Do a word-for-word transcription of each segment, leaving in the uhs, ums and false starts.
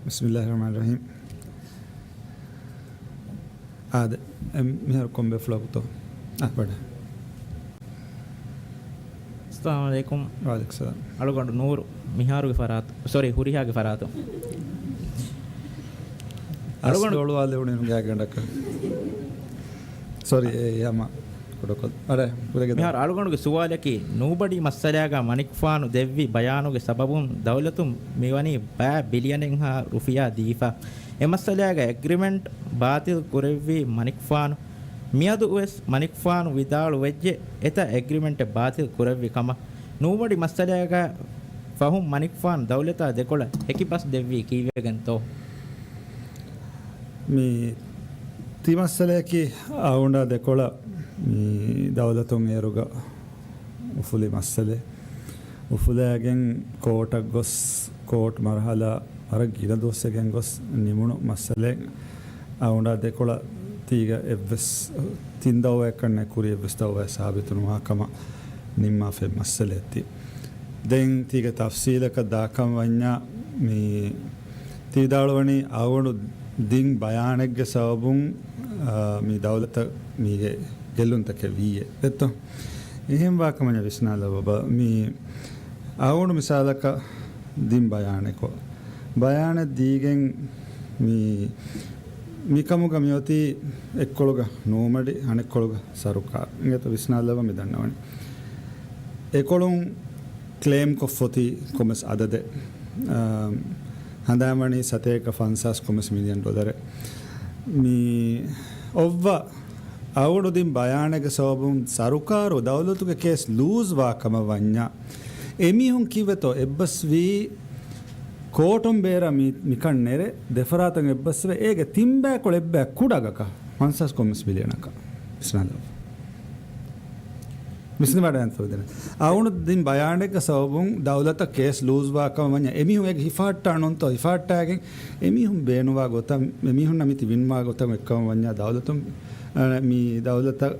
ބިސްމިއްލާހި ރަޙްމާނި ރަޙީމް. އާދެ، އެ، މިހާރު ކޮން ބޭފުޅަކުތޯ؟ އަ، ވަޑަ. އައްސަލާމު ޢަލައިކުމް. ވަޢަލައިކުމް ސަލާމް. އަޅުގަނޑު ނޫރު މިހާރުގެ ފަރާތު، ސޮރީ، ހުރިހާގެ ފަރާތު. އަޅުގަނޑު އަސްލު އޮޅުވާލެވުނީ ގާތްގަނޑަކަށް. ސޮރީ، އެ ހަމަ ކުޑަކޮށް. އަރެ، ކުރެގެ ދާ. މިހާރު އަޅުގަނޑުގެ ސުވާލަކީ، ނޫބަޑި މައްސަލާގަ މަނިކުފާނު ދެއްވި ބަޔާނުގެ ސަބަބުން ދައުލަތުން މިވަނީ ބައި ބިލިއަނެއްހާ ރުފިޔާ ދީފަ. އެ މައްސަލާގަ އެގްރިމެންޓް ބާތިލް ކުރެއްވީ މަނިކުފާނު. މިއަދު ވެސް މަނިކުފާނު ވިދާޅުވެއްޖެ، އެތައް އެގްރިމެންޓެއް ބާތިލް ކުރެއްވި ކަމަށް. ނޫބަޑި މައްސަލާގަ ފަހުން މަނިކުފާނު ދައުލަތާ ދެކޮޅަށް އެކި ބަސް ދެއްވީ ކީއްވެގެންތޯ؟ މި ތި މައްސަލަޔަކީ އަޅުގަނޑާ ދެކޮޅަށް މި ދައުލަތުން އޭރުގަ އުފުލި މައްސަލަ. އުފުލައިގެން ކޯޓަށް ގޮސް، ކޯޓް މަރުހަލާ ވަރަށް ގިނަ ދުވަސްވެގެން ގޮސް ނިމުނު މައްސަލައެއް. އަޅުގަނޑާ ދެކޮޅަށް ތީގަ އެއްވެސް ތިން ދައުވައެއްކަންނެ ކުރި އެއްވެސް ދައުވައެއް ސާބިތުނުވާ ކަމަށް ނިންމާފައި މައްސަލައެއް ތި. ދެން ތީގެ ތަފްސީލަކަށް ދާކަން ވަންޏާ، މި ތި ވިދާޅުވަނީ އަޅުގަނޑު ދިން ބަޔާނެއްގެ ސަބަބުން، އާ، މި ދައުލަތަށް މީގެ ގެއްލުންތަކެއް ވީއޭ ދެއްތޯ؟ އެހެން ވާކަމަށް ވިސްނާލަބަބަ. މި އަޅުގަނޑު މިސާލަކަށް ދިން ބަޔާނެއްކޮށް، ބަޔާނެއް ދީގެން މި، މިކަމުގަ މިއޮތީ އެއްކޮޅުގަ ނޫމަޑި، އަނެއްކޮޅުގަ ސަރުކާރު. އިނގޭތޯ ވިސްނާލަބަ މި ދަންނަވަނީ. އެކޮޅުން ކްލެއިމް ކޮށްފޮތީ ކޮމެސް އަދަދެއް، އާ، ހަނދާންވަނީ ސަތޭކަ ފަންސާސް ކޮމެސް މިލިއަން ޑޮލަރެއް. މި އޮއްވަ އަޅުގަނޑު ދިން ބަޔާނެއްގެ ސަބަބުން ސަރުކާރު ދައުލަތުގެ ކޭސް ލޫޒް ވާ ކަމަށް ވަންޏާ، އެމީހުން ކީއްވެތޯ އެއްބަސްވީ ކޯޓުން ބޭރަށް މި، މިކަން ނެރެ، ދެފަރާތަށް އެއްބަސްވެ، އޭގެ ތިން ބަޔަކު އެއްބަޔަކު ކުޑަ ގަކަށް ފަންސާސް ކޮމެސް މިލިއަނަކަށް. ވިސްނާލަބަ. ވިސްނިވަޑައިގަންތޯ ދެން. އަޅުގަނޑު ދިން ބަޔާނެއްގެ ސަބަބުން ދައުލަތަށް ކޭސް ލޫޒް ވާ ކަމަށް ވަންޏާ، އެމީހުން އޭގެ ހިފަހައްޓާނަންތޯ، ހިފަހައްޓާގެން އެމީހުން ބޭނުންވާ ގޮތަށް، އެމީހުންނަށް މި ތި ވިންވާ ގޮތަށް އެއްކަމަށް ވަންޏާ ދައުލަތުން، އަ، މި ދައުލަތަށް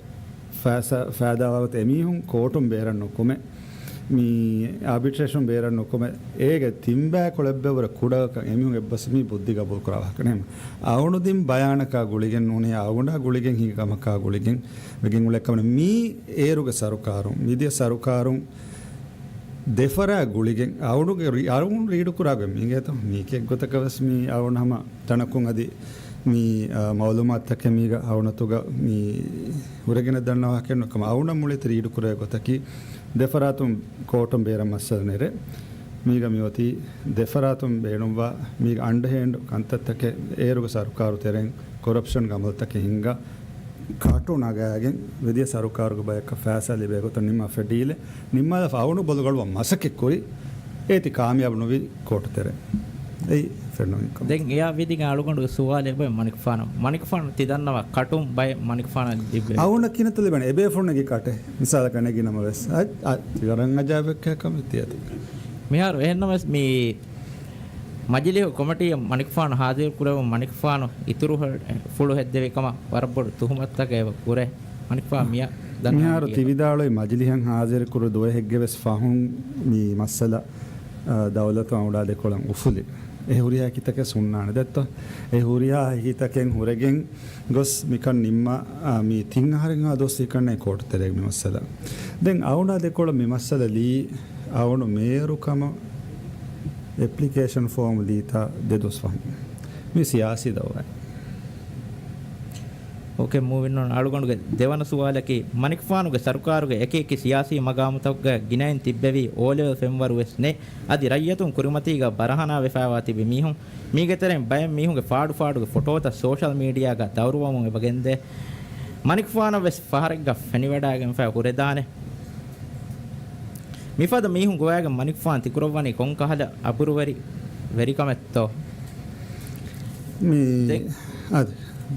ފައިސާ، ފައިދާވާ ގޮތަށް އެމީހުން ކޯޓުން ބޭރަށް ނުކުމެ، މި އާބިޓްރޭޝަން ބޭރަށް ނުކުމެ، އޭގެ ތިން ބަޔަކު އެއްބަޔަކު ކުޑަ ގަކަށް އެމީހުން އެއްބަސް މި ބުއްދި ގަބޫލު ކުރާ ވާހަކަ ނޭމ. އަޅުގަނޑު ދިން ބަޔާނަކާ ގުޅިގެން ނޫނީ، އަޅުގަނޑާ ގުޅިގެން ހިނގި ކަމަކާ ގުޅިގެން ވެގެން އުޅޭ ކަމެއް. މީ އޭރުގެ ސަރުކާރުން، މިދިޔަ ސަރުކާރުން ދެފަރާ ގުޅިގެން އަޅުގަނޑުގެ ރީ-، އަޅުގަނޑު ރީޑު ކުރާގޮތް މީގޭތޯ. މީކެއް ގޮތަކަށް ވެސް މީ އަޅުގަނޑު ހަމަ ތަނަކުން އަދި މި، އާ، މައުލޫމާތުތަކެއް މީގަ އަޅުގަނޑުގަ މި ހުރެގެނެއް ދަންނަވާކެއް ނުކަމަށް އަޅުގަނޑަށް މުޅިތި ރީޑު ކުރޭ ގޮތަކީ، ދެފަރާތުން ކޯޓުން ބޭރަށް މައްސަލަ ނެރެ، މީގަ މިއޮތީ ދެފަރާތުން ބޭނުންވާ، މީގަ އަންޑަހޭންޑް ކަންތައްތަކެއް އޭރުގެ ސަރުކާރު ތެރެއިން ކޮރަޕްޝަންގެ އަމަލުތަކެއް ހިންގާ، ކަޓު ނަގާގެން ވެދިޔަ ސަރުކާރުގެ ބަޔަކަށް ފައިސާ ލިބޭ ގޮތަށް ނިންމާފަ ޑީލެއް ނިންމާލަފަ އަޅުގަނޑު ބޮލުގަޅުވަން މަސައްކަތް ކުރި، އޭތި ކާމިޔާބު ނުވި ކޯޓު ތެރެ. އެއީ ފެންނަ ކަމެއް. ދެން އެއާ ވިދިގެން އަޅުގަނޑުގެ ސުވާލެއް އޮތް މަނިކުފާނަށް. މަނިކުފާނު ތި ދަންނަވާ ކަޓުން ބައެއް މަނިކުފާނަށް ލިބޭ. އަޅުގަނޑަށް ކިނަތު ލިބޭނެ އެބޭފުޅުންނަކީ ކަޓެއް. މިސާލަކަށް ނެގި ނަމަވެސް. އަ، އަ، ތި ވަރަށް އަޖާއިބެއްކަ ކަމެއް ތިއަތި. މިހާރު އެހެންނަމަވެސް މި މަޖިލީހު ކޮމިޓީއަށް މަނިކުފާނު ހާޒިރު ކުރެވުން މަނިކުފާނު އިތުރު ފުޅު ހެއްދެވި ކަމަށް ވަރަށް ބޮޑު ތުހުމަތުތަކެއް އެބަ ކުރޭ. މަނިކުފާނު މިއަށް ދަންނަވަނީ މިހާރު ކީއްވެ؟ ތި ވިދާޅުވި މަޖިލީހަށް ހާޒިރު ކުރު ދުވަހެއްގެ ވެސް ފަހުން މި މައްސަލަ، އަ، ދައުލަތު އަޅުގަނޑާ ދެކޮޅަށް އުފުލި. އެ ހުރިހާ ހިތަކެއް ސުންނާނެ ދެއްތޯ؟ އެ ހުރިހާ ހިތަކެއް ހުރެގެން ގޮސް މިކަން ނިންމާ، އާ، މި ތިން އަހަރެއްހާ ދުވަސް ހިކަންނޭ ކޯޓު ތެރޭގަ މި މައްސަލަ. ދެން އަޅުގަނޑާ ދެކޮޅަށް މި މައްސަލަ ލީ، އަޅުގަނޑު މޭޔަރު ކަމަށް އެޕްލިކޭޝަން ފޯމް ލީތާ ދެ ދުވަސް ފަހުން. މި ސިޔާސީ ދައުވާއެއް. އޯކޭ، މޫވިން އޮން. އަޅުގަނޑުގެ ދެވަނަ ސުވާލަކީ، މަނިކުފާނުގެ ސަރުކާރުގެ އެކި އެކި ސިޔާސީ މަގާމުތަކުގަ ގިނައިން ތިއްބެވި އޯލެވެލް ފެންވަރު ވެސް ނެތް. އަދި ރައްޔިތުން ކުރިމަތީގަ ބަރަހަނާ ވެފައިވާ ތިބި މީހުން، މީގެ ތެރެއިން ބައެއް މީހުންގެ ފާޑު ފާޑުގެ ފޮޓޯތައް ސޯޝަލް މީޑިއާގަ ދައުރުވަމުން އެބަ ގެންދޭ. މަނިކުފާނަށް ވެސް ފަހަރެއްގަ ފެނިވަޑައިގެންފައި ހުރެދާނެ. މިފަދަ މީހުން ގޮވައިގެން މަނިކުފާނު ތިކުރައްވަނީ ކޮން ކަހަލަ އަބުރުވެރި ވެރިކަމެއްތޯ؟ މި ދެން، އާދެ،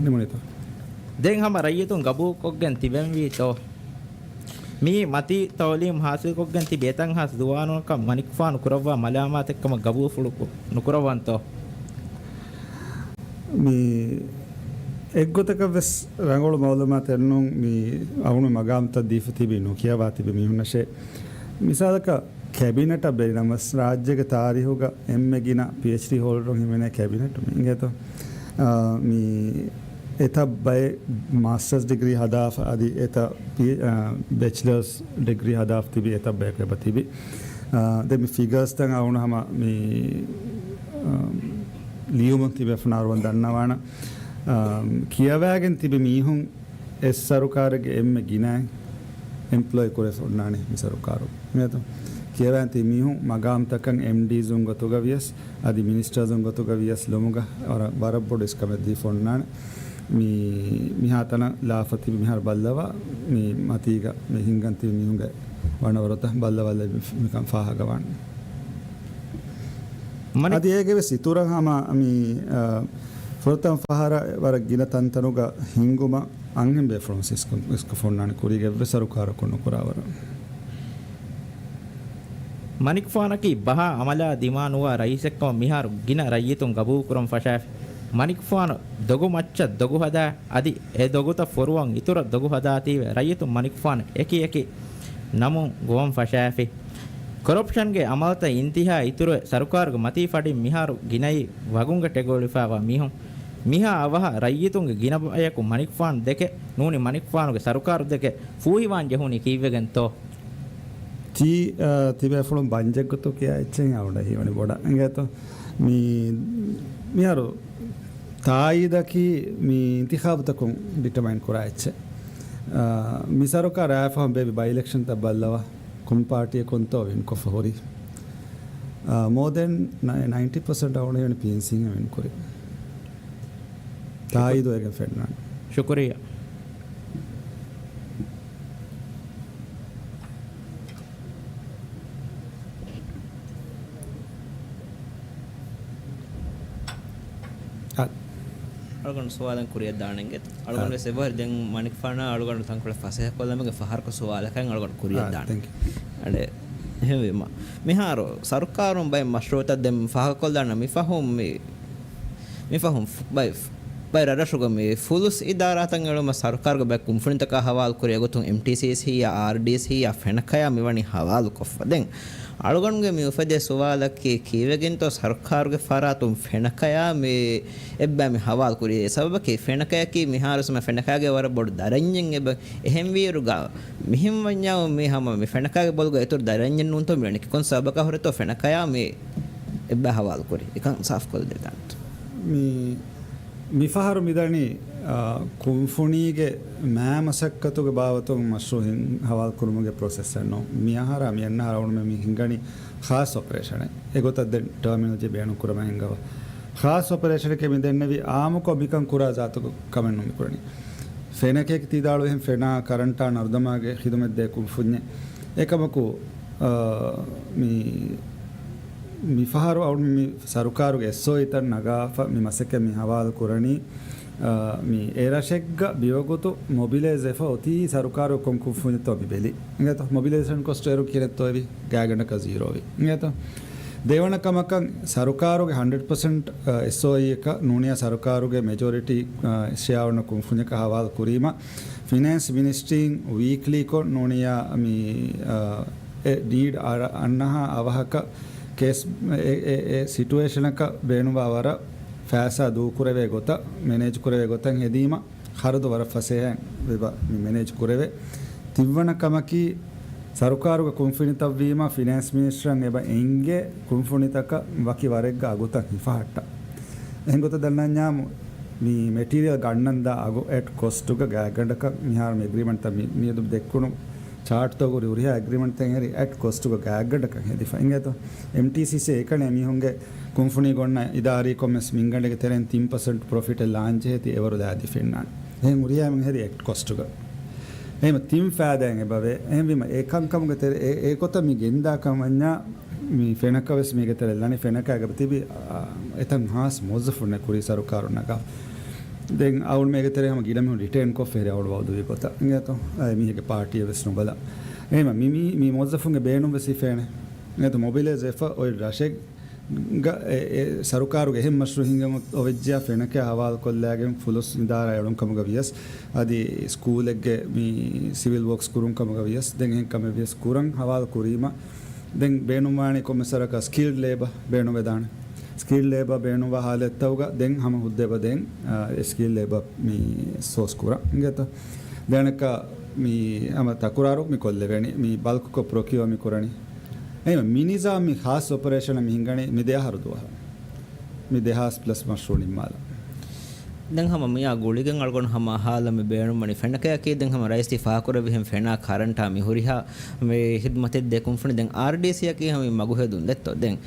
ނިމުނީތޯ؟ ދެން ހަމަ ރައްޔިތުން ގަބޫލުކޮށްގެން ތިބެންވީތޯ؟ މިއީ މަތީ ތައުލީމް ހާސިލްކޮށްގެން ތިބި އެތައްހާސް ޒުވާނުންނަކަށް މަނިކުފާނު ކުރައްވާ މަލާމާތެއްކަމަށް ގަބޫލުފުޅު ނުކުރައްވަންތޯ؟ މި އެއްގޮތަކަށް ވެސް ރަނގަޅު މައުލޫމާތެއް ނޫން، މި އަޅުގަނޑު މަގާމުތައް ދީފަ ތިބި ނުކިޔަވާ ތިބި މީހުންނަށޭ. މިސާލަކަށް، ކެބިނެޓަށް ބެލިނަމަސް، ރާއްޖޭގެ ތާރީހުގަ އެންމެ ގިނަ ޕީއެޗްޑީ ހޯލްޑަރުން ހިމެނޭ ކެބިނެޓު މި އިނގޭތޯ. އާ، މި އެތައް ބައެއް މާސްޓަރސް ޑިގްރީ ހަދާފަ، އަދި އެތައް ޕީ-، އާ، ބެޗްލަރސް ޑިގްރީ ހަދާފަ ތިބި އެތައް ބަޔަކު އެބަ ތިބި. އާ، ދެން މި ފިގަރސްތައް އަޅުގަނޑު ހަމަ މި، އާ، ލިޔުމުން ތިބެފަ ނާރުވަން ދަންނަވާނަ. އާ، ކިޔަވާގެން ތިބި މީހުން އެއް ސަރުކާރެއްގެ އެންމެ ގިނައިން އެމްޕްލޯއި ކުރެވިފަ އޮންނާނެ މި ސަރުކާރު. މިއަދު ކިޔަވާން ތި މީހުން މަގާމްތަކަށް އެމްޑީޒުން ގޮތުގަ ވިޔަސް، އަދި މިނިސްޓާޒުން ގޮތުގަ ވިޔަސް ލުމުގަ ވަރަށް، ވަރަށް ބޮޑު އިސްކަމެއް ދީފަ އޮންނާނެ. މި، މިހާ ތަނަށް ލާފަ ތިބި މިހާރު ބައްލަވާ، މި މަތީގަ މި ހިންގަން ތިބި މީހުންގެ ވަނަވަރުތައް ބައްލަވާލައި މި، މިކަން ފާހަގަވާނެ. މަނި- އަދި އޭގެ ވެސް އިތުރަށް ހަމަ މި، އަ، ފުރަތަމަ ފަހަރަށް ވަރަށް ގިނަ ތަންތަނުގަ ހިންގުމަށް އަންހެން ބޭފުޅުން ސިސްކޮ-، ސިސްކޮފަ އޮންނާނެ ކުރީގެ އެއްވެސް ސަރުކާރަކުން ނުކުރާވަރު. މަނިކުފާނަކީ ބަހާ އަމަލާ ދިމާ ނުވާ ރައީސެއްކަމަށް މިހާރު ގިނަ ރައްޔިތުން ގަބޫލުކުރަން ފަށާފި. މަނިކުފާނު ދޮގު މައްޗަށް ދޮގު ހަދާ، އަދި އެ ދޮގުތައް ފޮރުވަން އިތުރަށް ދޮގު ހަދާތީވެ ރައްޔިތުން މަނިކުފާނަށް އެކި އެކި ނަމުން ގޮވަން ފަށާފި. ކޮރަޕްޝަންގެ އަމަލުތައް އިންތިހާ އިތުރުވެ، ސަރުކާރުގެ މަތީ ފަޑިން މިހާރު ގިނައީ ވަގުންގަ ޓެގޮވެލިފައިވާ މީހުން. މިހާ އަވަހަށް ރައްޔިތުންގެ ގިނަ ބަޔަކު މަނިކުފާނު ދެކެ ނޫނީ މަނިކުފާނުގެ ސަރުކާރު ދެކެ ފޫހިވާން ޖެހުނީ ކީއްވެގެންތޯ؟ ތީ، އާ، ތިބޭފުޅުން ބަންޖެއްގޮތު ކިޔާ އެއްޗެއް އަޅުގަނޑަށް ހީވަނީ ބޮޑަށް އިނގޭތޯ. މި، މިހާރު ތާއީދަކީ މި އިންތިޚާބުތަކުން ޑިޓަމައިން ކުރާ އެއްޗެއް. އާ، މި ސަރުކާރު އާފަހުން ބޭބި ބައި އިލެކްޝަންތައް ބައްލަވާ، ކޮން ޕާޓީއަކުންތޯ ވިންކޮށްފަ ހުރީ. އާ، މޯ ދެން ނައި-، ނައިންޓީ ޕަސެންޓް އަޅުގަނޑު ހީވަނީ ޕީއެންސީއިން ވިން ކުރީ. ތާއީދު އޭގެން ފެންނާނެ. ޝުކުރިއްޔާ. އަ. އަޅުގަނޑު ސުވާލެއް ކުރިއަށް ދާނެ އިނގޭތަ؟ އަޅުގަނޑު އަ. ވެސް އެބަހުރި ދެން މަނިކުފާނާ އަޅުގަނޑު ތަންކޮޅެއް ފަސޭހަކޮށްލަމުގެ ފަހަރަކު ސުވާލަކަށް އަޅުގަނޑު ކުރިއަށް އަ، ދާނެ. ތެންކް ޔޫ. އަނޑެ، އެހެންވީމަ، މިހާރު ސަރުކާރުން ބައެއް މަޝްރޫއުތައް ދެން ފާހަގަކޮށްލާނަ މި ފަހުން މި މިފަހުން ފު-، ބައި-، ބައި ރަށްރަށުގަ މި ފުލުސް އިދާރާތައް އެޅުމަށް ސަރުކާރުގެ ބައެއް ކުންފުނިތަކާ ހަވާލު ކުރި އެގޮތުން އެމްޓީސީސް ހިއްޔާ، އާރްޑީސް ހިއްޔާ ފެނަކަޔާ މިވަނީ ހަވާލު ކޮށްފަ. ދެން އަޅުގަނޑުގެ މި އުފެދޭ ސުވާލަކީ ކީއްވެގެންތޯ ސަރުކާރުގެ ފަރާތުން ފެނަކަޔާ މި އެއްބައި މި ހަވާލު ކުރީ؟ އެ ސަބަބަކީ ފެނަކަޔަކީ މިހާރު ސުމަ ފެނަކަޔާގެ ވަރަށް ބޮޑު ދަރަންޏެއް އެބަ އެހެންވީއިރުގަ މިހެން ވަންޏާ މި ހަމަ މި ފެނަކަޔާގެ ބޮލުގަ އިތުރު ދަރަންޏެއް ނޫންތޯ މިވަނީ؟ ކޮން ސަބަބަކާ ހުރެތޯ ފެނަކަޔާ މި އެއްބަ ހަވާލު ކުރި. އެކަން ސާފުކޮށްދެދާނެތޯ؟ މި، މިފަހަރު މިދަނީ، އާ، ކުންފުނީގެ މާ މަސައްކަތުގެ ބާވަތުން މަޝްރޫއު ހިން ހަވާލު ކުރުމުގެ ޕްރޮސެސްއެއް ނޫން. މިއަހަރާ މި އަންނަ ހަރައުނުމެ މި ހިންގަނީ ޚާއްސަ އޮޕަރޭޝަނެއް. އެގޮތަށް ދެން ޓާމިނޮލޮޖީ ބޭނުން ކުރަމާ ހިންގަވާ. ޚާއްސަ އޮޕަރޭޝަނެކޭ މި ދެންނެވީ، އާއްމުކޮށް މިކަން ކުރާ ޒާތު ކަމެއް ނޫން މި ކުރަނީ. ފެނަކަޔަކީ ތިދާޅުވިހެން ފެނާ ކަރަންޓާ ނަރުދަމާގެ ޚިދުމަތްދޭ ކުންފުންޏެއް. އެކަމަކު، އާ، މި، މިފަހަރު އަޅު މި ސަރުކާރުގެ އެސްއޯއީތައް ނަގާފަ މި މަސައްކަތް މި ހަވާލު ކުރަނީ، އާ، މި އެރަށެއްގަ ބިވަގުތު މޮބިލައިޒް ވެފަ އޮތީ ސަރުކާރު ކޮން ކުންފުންޏެއްތޯ މި ބެލި. އިނގޭތޯ؟ މޮބިލައިޒޭޝަން ކޮސްޓް އޭރު ކިހިނެއްތޯ އެވީ؟ ގާތްގަނޑަކަށް ޒީރޯވި. އިނގޭތޯ؟ ދެވަނަ ކަމަކަށް ސަރުކާރުގެ ހަންޑްރެޑް ޕަސެންޓް، އަ، އެސްއޯއީއަކަށް ނޫނިޔާ ސަރުކާރުގެ މެޖޯރިޓީ، އަ، ޝެއާ އޮންނަ ކުންފުންޏަކަށް ހަވާލު ކުރީމަ، ފިނޭންސް މިނިސްޓްރީން ވީކްލީކޮށް ނޫނިޔާ މި، އަ، އެ ނީޑް އަރ-، އަންނަހާ އަވަހަކަށް ކޭސް އެ، އެ، އެ ސިޓުއޭޝަނަކަށް ބޭނުންވާ ވަރަށް ފައިސާ ދޫކުރެވޭ ގޮތަށް، މެނޭޖް ކުރެވޭ ގޮތަށް ހެދީމަ، ޚަރަދު ވަރަށް ފަސޭހައިން ވެބަ މި މެނޭޖް ކުރެވޭ. ތިންވަނަ ކަމަކީ، ސަރުކާރުގެ ކުންފުނިތައްވީމަ، ފިނޭންސް މިނިސްޓަރަށް އެބަ އެނގޭ ކުންފުނިތަކަށް ވަކި ވަރެއްގަ އަގުތައް ހިފަހައްޓަ. އެހެން ގޮތަށް ދަންނަންޏާމު، މި މެޓީރިއަލް ގަންނަންދާ އަގު އެޓް ކޮސްޓުގަ ގާތްގަނޑަކަށް މިހާރު މި އެގްރީމަންޓްތައް މި، މިއަދު ދެއްކުނު ޗާޓްތަކުގަ ހުރިހާ އެގްރީމަންޓްތައް ހެރި އެޓް ކޮސްޓުގަ ގާތްގަނޑަކަށް ހެދިފަ އިނގޭތޯ. އެމްޓީސީސީ އެކަނި މީހުންގެ ކުންފުނީގަ އޮންނަ އިދާރީ ކޮންމެސް މިންގަނޑެއްގެ ތެރެއިން ތިން ޕަސެންޓް ޕްރޮފިޓެއް ލާންޖެހޭތީ އެވަރު ލާދީ ފެންނާނެ. އެހެން ހުރިހާ އެމެން ހެދި އެޓް ކޮސްޓުގަ. އެހެން ތިން ފައިދާއެއް އެބަވޭ. އެހެންވީމަ އެ ކަންކަމުގެ ތެރެ އެ، އެ ގޮތަށް މި ގެންދާ ކަމަންޏާ މި ފެނަކަ ވެސް މީގެ ތެރެ ލަނި ފެނަކައިގަ ތިބި، އާ، އެތަން ހާސް މުވައްޒަފުންނެއް ކުރީ ސަރުކާރުން ނަގާ. ދެން އަޅު މޭގެ ތެރެ ހަމަ ގިނަ މީހުން ރިޓައިން ކޮށްފަ ހެރި އަޅު ވައުދުވި ގޮތަށް. އިނގޭތޯ؟ އައި މީހެއްގެ ޕާޓީއެއް ވެސް ނުބަލާ. އެހެންވީމަ މި، މި، މި މުވައްޒަފުންގެ ބޭނުން ވެސް ހިފޭނެ. އިނގޭތޯ؟ މޮބިލައިޒް ވެފަ އޮތް ރަށެއް ގަ އެ، އެ ސަރުކާރުގެ އެހެން މަޝްރޫއު ހިންގަމުން އޮވެއްޖެޔާ ފެނަކަ ހަވާލު ކޮށްލާގެން ފުލުސް އިދާރާ އެޅުން ކަމުގަ ވިޔަސް، އަދި ސްކޫލެއްގެ މި ސިވިލް ވޯކްސް ކުރުން ކަމުގަ ވިޔަސް، ދެން އެހެން ކަމެއް ވިޔަސް ކުރަން ހަވާލު ކުރީމަ، ދެން ބޭނުންވާނީ ކޮންމެސް ވަރަކަށް ސްކިލްޑް ލޭބަ ބޭނުންވެދާނެ. ސްކިލްޑް ލޭބަ ބޭނުންވާ ހާލަތްތަކުގަ ދެން ހަމަ ހުއްދައެއް ދެން، އާ، ސްކިލްޑް ލޭބަ މި ސޯސް ކުރަން އިނގޭތޯ. ދެން އަނެއްކާ މި ހަމަ ތަކުރާރު މި ކޮށްލެވޭނީ. މި ބަލްކްކޮށް ޕްރޮކިއުއަރ މި ކުރަނީ. އެހެން މި ނިޒާމް މި ޚާއްޞަ އޮޕަރޭޝަނަށް މި ހިނގަނީ މި ދެ އަހަރު ދުވަހަށް. މި ދެހާސް ޕްލަސް މަޝްރޫއު ނިންމާލަން. ދެން ހަމަ މިއާ ގުޅިގެން އަޅުގަނޑު ހަމަ ހާލަށް މި ބޭނުންވަނީ ފެނަކަޔަކީ، ދެން ހަމަ ރައީސް ތި ފާހަގަކުރެއްވިހެން ފެނާ ކަރަންޓާ މި ހުރިހާ މި ހިދުމަތެއް ދޭ ކުންފުނި. ދެން އާރްޑީސީއަކީ ހަމަ މި މަގުހެދުން ދެއްތޯ. ދެން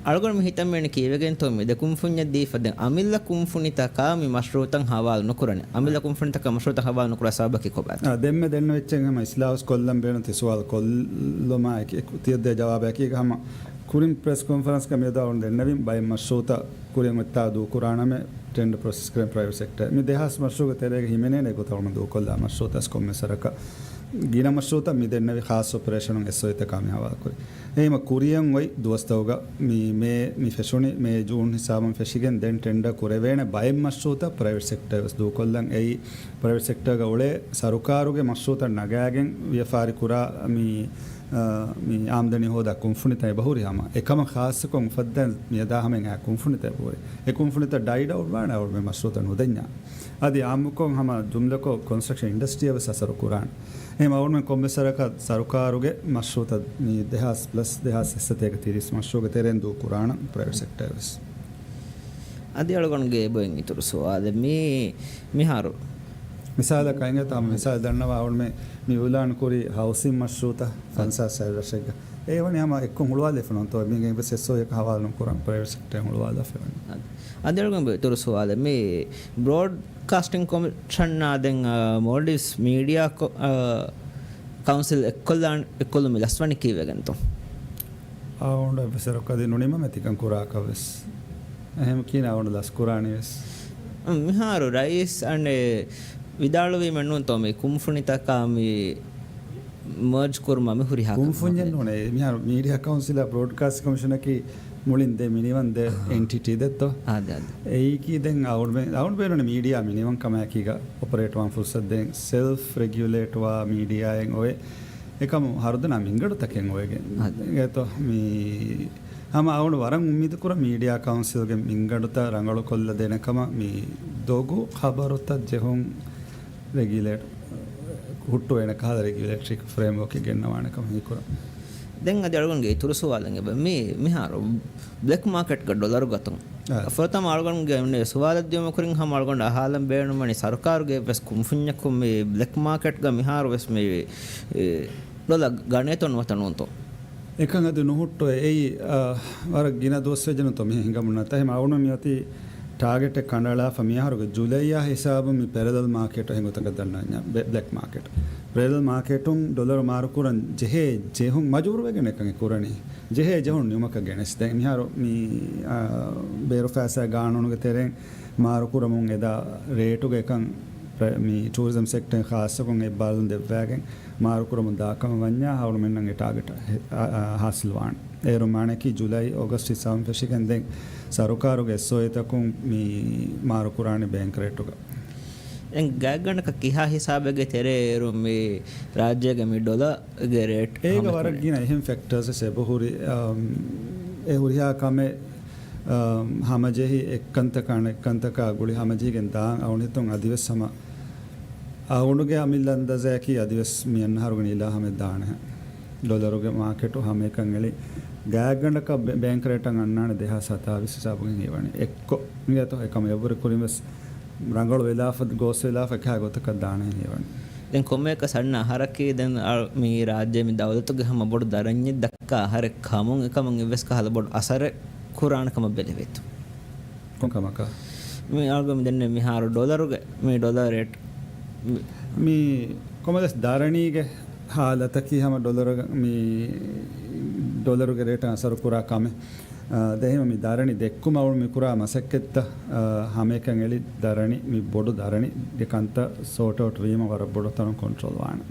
އަޅުގަނޑު މި ހިތަށް މިއެން ކީވެގެންތޯ މި ދެ ކުންފުންޏަށް ދީފަ ދެން އަމިއްލަ ކުންފުނިތަކާ މި މަޝްރޫއުތައް ހަވާލު ނުކުރަނީ. އަމިއްލަ ކުންފުނިތަކާ މަޝްރޫއުތައް ހަވާލު ނުކުރާ ސަބަބަކީ ކޮބާތޯ؟ އާ، ދެންމެ ދެންނެވިއްޗެއް ހަމަ އިސްލާހު ކޮށްލަން ބޭނުން ތި ސުވާލު ކޮށްލުމާ އެކި، ތިޔަށް ދޭ ޖަވާބަކީ ހަމަ ކުރިން ޕްރެސް ކޮންފަރެންސްގަ މިއަދު އަޅުގަނޑު ދެންނެވިން ބައެއް މަޝްރޫއުތައް ކުރިން އޮތްތާ ދޫކުރާނަމޭ ޓެންޑަ ޕްރޮސެސް ކުރެން ޕްރައިވެޓް ސެކްޓަރ. މި ދެހާސް މަޝްރޫއުގެ ތެރޭގަ ހިމެނޭނެ ގޮތަށް އަޅުގަނޑު ދޫކޮށްލާ މަޝްރޫއުތައް ކޮންމެސް ވަރަކަށް ގިނަ މަޝްރޫއުތައް މި ދެންނެވި ޚާއްޞަ އޮޕަރޭޝަނުން އެސްއޯއީތަކާ މި ހަވާލުކުރި. އެހީމަ ކުރިއަށް އޮތް ދުވަސްތަކުގަ މި މޭ މި ފެށުނީ މޭ ޖޫން ހިސާބުން ފެށިގެން ދެން ޓެންޑަ ކުރެވޭނެ ބައެއް މަޝްރޫއުތައް ޕްރައިވެޓް ސެކްޓަރ ވެސް ދޫކޮށްލަން. އެއީ ޕްރައިވެޓް ސެކްޓަރގަ އުޅޭ ސަރުކާރުގެ މަޝްރޫއުތައް ނަގާގެން ވިޔަފާރި ކުރާ މި، އާ، މި އާމްދަނީ ހޯދާ ކުންފުނިތައް އެބަހުރި ހަމަ. އެކަމަށް ޚާއްޞަކޮށް އުފައްދަން މިއަދާ ހަމަ އެ ކުންފުނިތައް އެބަހުރި. އެ ކުންފުނިތައް ޑައިޑް އައުޓް ވާނެ އަޅުގަނޑު މަޝްރޫއުތައް ނުދެންޏާ. އަދި އާއްމުކޮށް ހަމަ ޖުމްލަކޮށް ކޮންސްޓްރަކްޝަން އިންޑަސްޓްރީއަށް ވެސް އަސަރު ކުރާނެ. އެހެން އަޅުގަނޑު ކޮންމެސް ވަރަކަށް ސަރުކާރުގެ މަޝްރޫއުތައް މި ދެހާސް ޕްލަސް ދެހާސް އެއްސަތޭކަ ތިރީސް މަޝްރޫއުގެ ތެރެއިން ދޫކުރާނަން ޕްރައިވެޓް ސެކްޓަރ ވެސް. އަދި އަޅުގަނޑުގެ އެބައިން އިތުރު ސުވާލެއް މި، މިހާރު. މިސާލަކަށް އިނގޭތޯ ހަމަ މިސާލެއް ދަންނަވާ އަޅުގަނޑުމެ މި އިއުލާން ކުރި ހައުސިން މަޝްރޫއުތައް ފަންސާސް ހަތް ރަށެއްގަ. އެ ވަނީ ހަމަ އެއްކޮށް ހުޅުވާލެފަ ނޫންތޯ މީގެ އެއްވެސް އެސްއޯއީއަކަށް ހަވާލު ނުކުރަން ޕްރައިވެޓް ސެކްޓަރުން ހުޅުވާލާފަ ވަނީ. އަދި، އަދި އަޅުގަނޑު އިތުރު ސުވާލެއް މި ބްރޯޑް ކާސްޓިން ކޮމިޝަނާ ދެން، އާ، މޯލްޑިވްސް މީޑިއާ ކޮ-، އާ، ކައުންސިލް އެއްކޮށްލާން، އެއްކޮށްލުމުގެ ލަސްވަނީ ކީއްވެގެންތޯ؟ އަޅުގަނޑު އެއްވެސް ވަރަކަށް އަދި ނުނިމަމޭ ތިކަން ކުރާކަށް ވެސް. އެހެން ކިހިނެއް އަޅުގަނޑު ލަސް ކުރާނީ ވެސް. މިހާރު ރައީސް އަނެއް ވިދާޅުވީމެއް ނޫންތޯ މި ކުންފުނިތަކާ މި މާޖް ކުރުމަށް މި ހުރިހާ ކުންފުންޏެއް ނޫނޭ. މިހާރު މީޑިއާ ކައުންސިލާ ބްރޯޑްކާސްޓް ކޮމިޝަނަކީ މުޅިން ދެ މިނިވަން ދެ އެންޓިޓީ ދެއްތޯ؟ އާދެ، އާދެ. އެއީކީ ދެން އަޅުގަނޑު ބޭ-، އަޅުގަނޑު ބޭނުން މީޑިއާ މިނިވަން ކަމާއެކީގަ އޮޕަރޭޓް ވާން ފުރުސަތު ދޭން ސެލްފް ރެގިއުލޭޓް ވާ މީޑިއާއެއް އޮވޭ. އެކަމު ހަރުދަނާ މިންގަނޑުތަކެއް އޮވެގެން. އާދެ. އިނގޭތޯ މި ހަމަ އަޅުގަނޑު ވަރަށް އުއްމީދު ކުރަން މީޑިއާ ކައުންސިލްގެ މިންގަނޑުތައް ރަނގަޅު ކޮށްލަދޭނެ ކަމަށް މި ދޮގު ޚަބަރުތައް ޖެހުން ރެގިއުލޭޓް ހުއްޓުވޭނެ ކަހަލަ ރެގިއުލޭޓްރީ ފްރޭމްވޯކެއް ގެންނަވާނެ ކަމަށް ހީކުރަން. ދެން އަދި އަޅުގަނޑުގެ އިތުރު ސުވާލެއް އެބަ މި، މިހާރު ބްލެކް މާކެޓްގަ ޑޮލަރު ގަތުން. އާ. ފުރަތަމަ އަޅުގަނޑުގެ ސުވާލަށް ދިޔުމަށް ކުރިން ހަމަ އަޅުގަނޑު އަހާލަން ބޭނުންވަނީ ސަރުކާރުގެ ވެސް ކުންފުންޏަކު މި ބްލެކް މާކެޓްގަ މިހާރު ވެސް މި، އެ، ޑޮލަރު ގަނޭތޯ ނުވަތަ ނޫންތޯ؟ އެކަން އަދި ނުހުއްޓުވޭ. އެއީ، އާ، ވަރަށް ގިނަ ދުވަސް ވެއްޖެނުތޯ މި ހިނގަމުންނަތާ. އެހެން އަޅުގަނޑު މިއޮތީ ޓާގެޓެއް ކަނޑައަޅާފަ މިއަހަރުގެ ޖުލައިއާ ހިސާބުން މި ޕެރަލަލް މާކެޓް އެހެން ގޮތަކަށް ދަންނަވަންޏާ ބެ-، ބްލެކް މާކެޓް. ޕެރަލަލް މާކެޓުން ޑޮލަރު މާރުކުރަން ޖެހޭ ޖެހުން މަޖުބޫރުވެގެން އެކަން ކުރަނީ. ޖެހޭ ޖެހުން ނިމުމަކަށް ގެނެސް. ދެން މިހާރު މި، އާ، ބޭރު ފައިސާ ގާނޫނުގެ ތެރެއިން މާރުކުރަމުން އެދާ ރޭޓުގެ އެކަން ޕްރ-، މި ޓޫރިޒަމް ސެކްޓަރ ޚާއްޞަކޮށް އެއްބާރުލުން ދެއްވާގެން މާރުކުރަމުން ދާކަމަށް ވަންޏާ އަޅުގަނޑުމެންނަށް އެ ޓާގެޓް ހެ-، އާ، އާ، ހާސިލްވާނެ. އޭރު މާނައަކީ ޖުލައި، އޮގަސްޓް ހިސާބުން ފެށިގެން ދެން ސަރުކާރުގެ އެސްއޯއީތަކުން މި މާރުކުރާނެ ބޭންކް ރޭޓުގަ. ދެން ގާތްގަނޑަކަށް ކިހާ ހިސާބެއްގެ ތެރޭ އޭރު މި ރާއްޖޭގެ މި ޑޮލަރ ގެ ރޭޓް އޭގަ ހަމަ ވަރަށް ކަމެއް. ގިނަ އެހެން ފެކްޓާސް ވެސް އެބަހުރި، އަމް، އެ ހުރިހާ ކަމެއް، އަމް، ހަމަޖެހި އެއްކަންތަކާ އަނެއްކަންތަކާ ގުޅި ހަމަޖެހިގެން ދާން އަޅުގަނޑު ހިތުން އަދިވެސް ހަމަ އަޅުގަނޑުގެ އަމިއްލަ އަންދާޒާއަކީ އަދިވެސް މި އަންނަ އަހަރުގެ ނީލާ ހަމަ ދާނެ. ޑޮލަރުގެ މާކެޓު ހަމައެކަން އެޅި ގާތްގަނޑަކަށް ބެ-، ބޭންކް ރޭޓަށް އަންނާނެ ދެހާސް ހަތާވީސް ހިސާބުގެ ހީވަނީ. އެއްކޮށް އިނގޭތޯ އެކަމަށް އެއްވުރެ ކުރިން ވެސް ރަނގަޅު ވެލާފަ، ގޯސް ވެލާފަ އެކާ ގޮތަކަށް ދާނެ ހީވަނީ. ދެން ކޮންމެއަކަސް އަންނަ އަހަރަކީ ދެން އަ-، މި ރާއްޖޭ މި ދައުލަތުގެ ހަމަ ބޮޑު ދަރަންޏެއް ދައްކާ އަހަރެއް ކަމުން އެކަމަށް އެއްވެސް ކަހަލަ ބޮޑު އަސަރެއް ކުރާނެ ކަމަށް ބެލެވޭތޯ؟ ކޮން ކަމަކަށް؟ މި އަޅުގަނޑު މި ދެންނެވި މިހާރު ޑޮލަރުގެ، މި ޑޮލަރ ރޭޓް މި، މި ކޮންމެވެސް ދަރަނީގެ ހާލަތަކީ ހަމަ ޑޮލަރުގެ، މި ޑޮލަރުގެ ރޭޓަށް އަސަރު ކުރާ ކަމެއް. އާ، ދެން މި ދަރަނި ދެއްކުމަށް އަޅުގަނޑު މި ކުރާ މަސައްކަތްތައް، އާ، ހަމައެކަން އެޅި ދަރަނި، މި ބޮޑު ދަރަނިގެ ކަންތައް ސޯޓް އައުޓް ވީމަ ވަރަށް ބޮޑު ތަނުން ކޮންޓްރޯލް ވާނެ.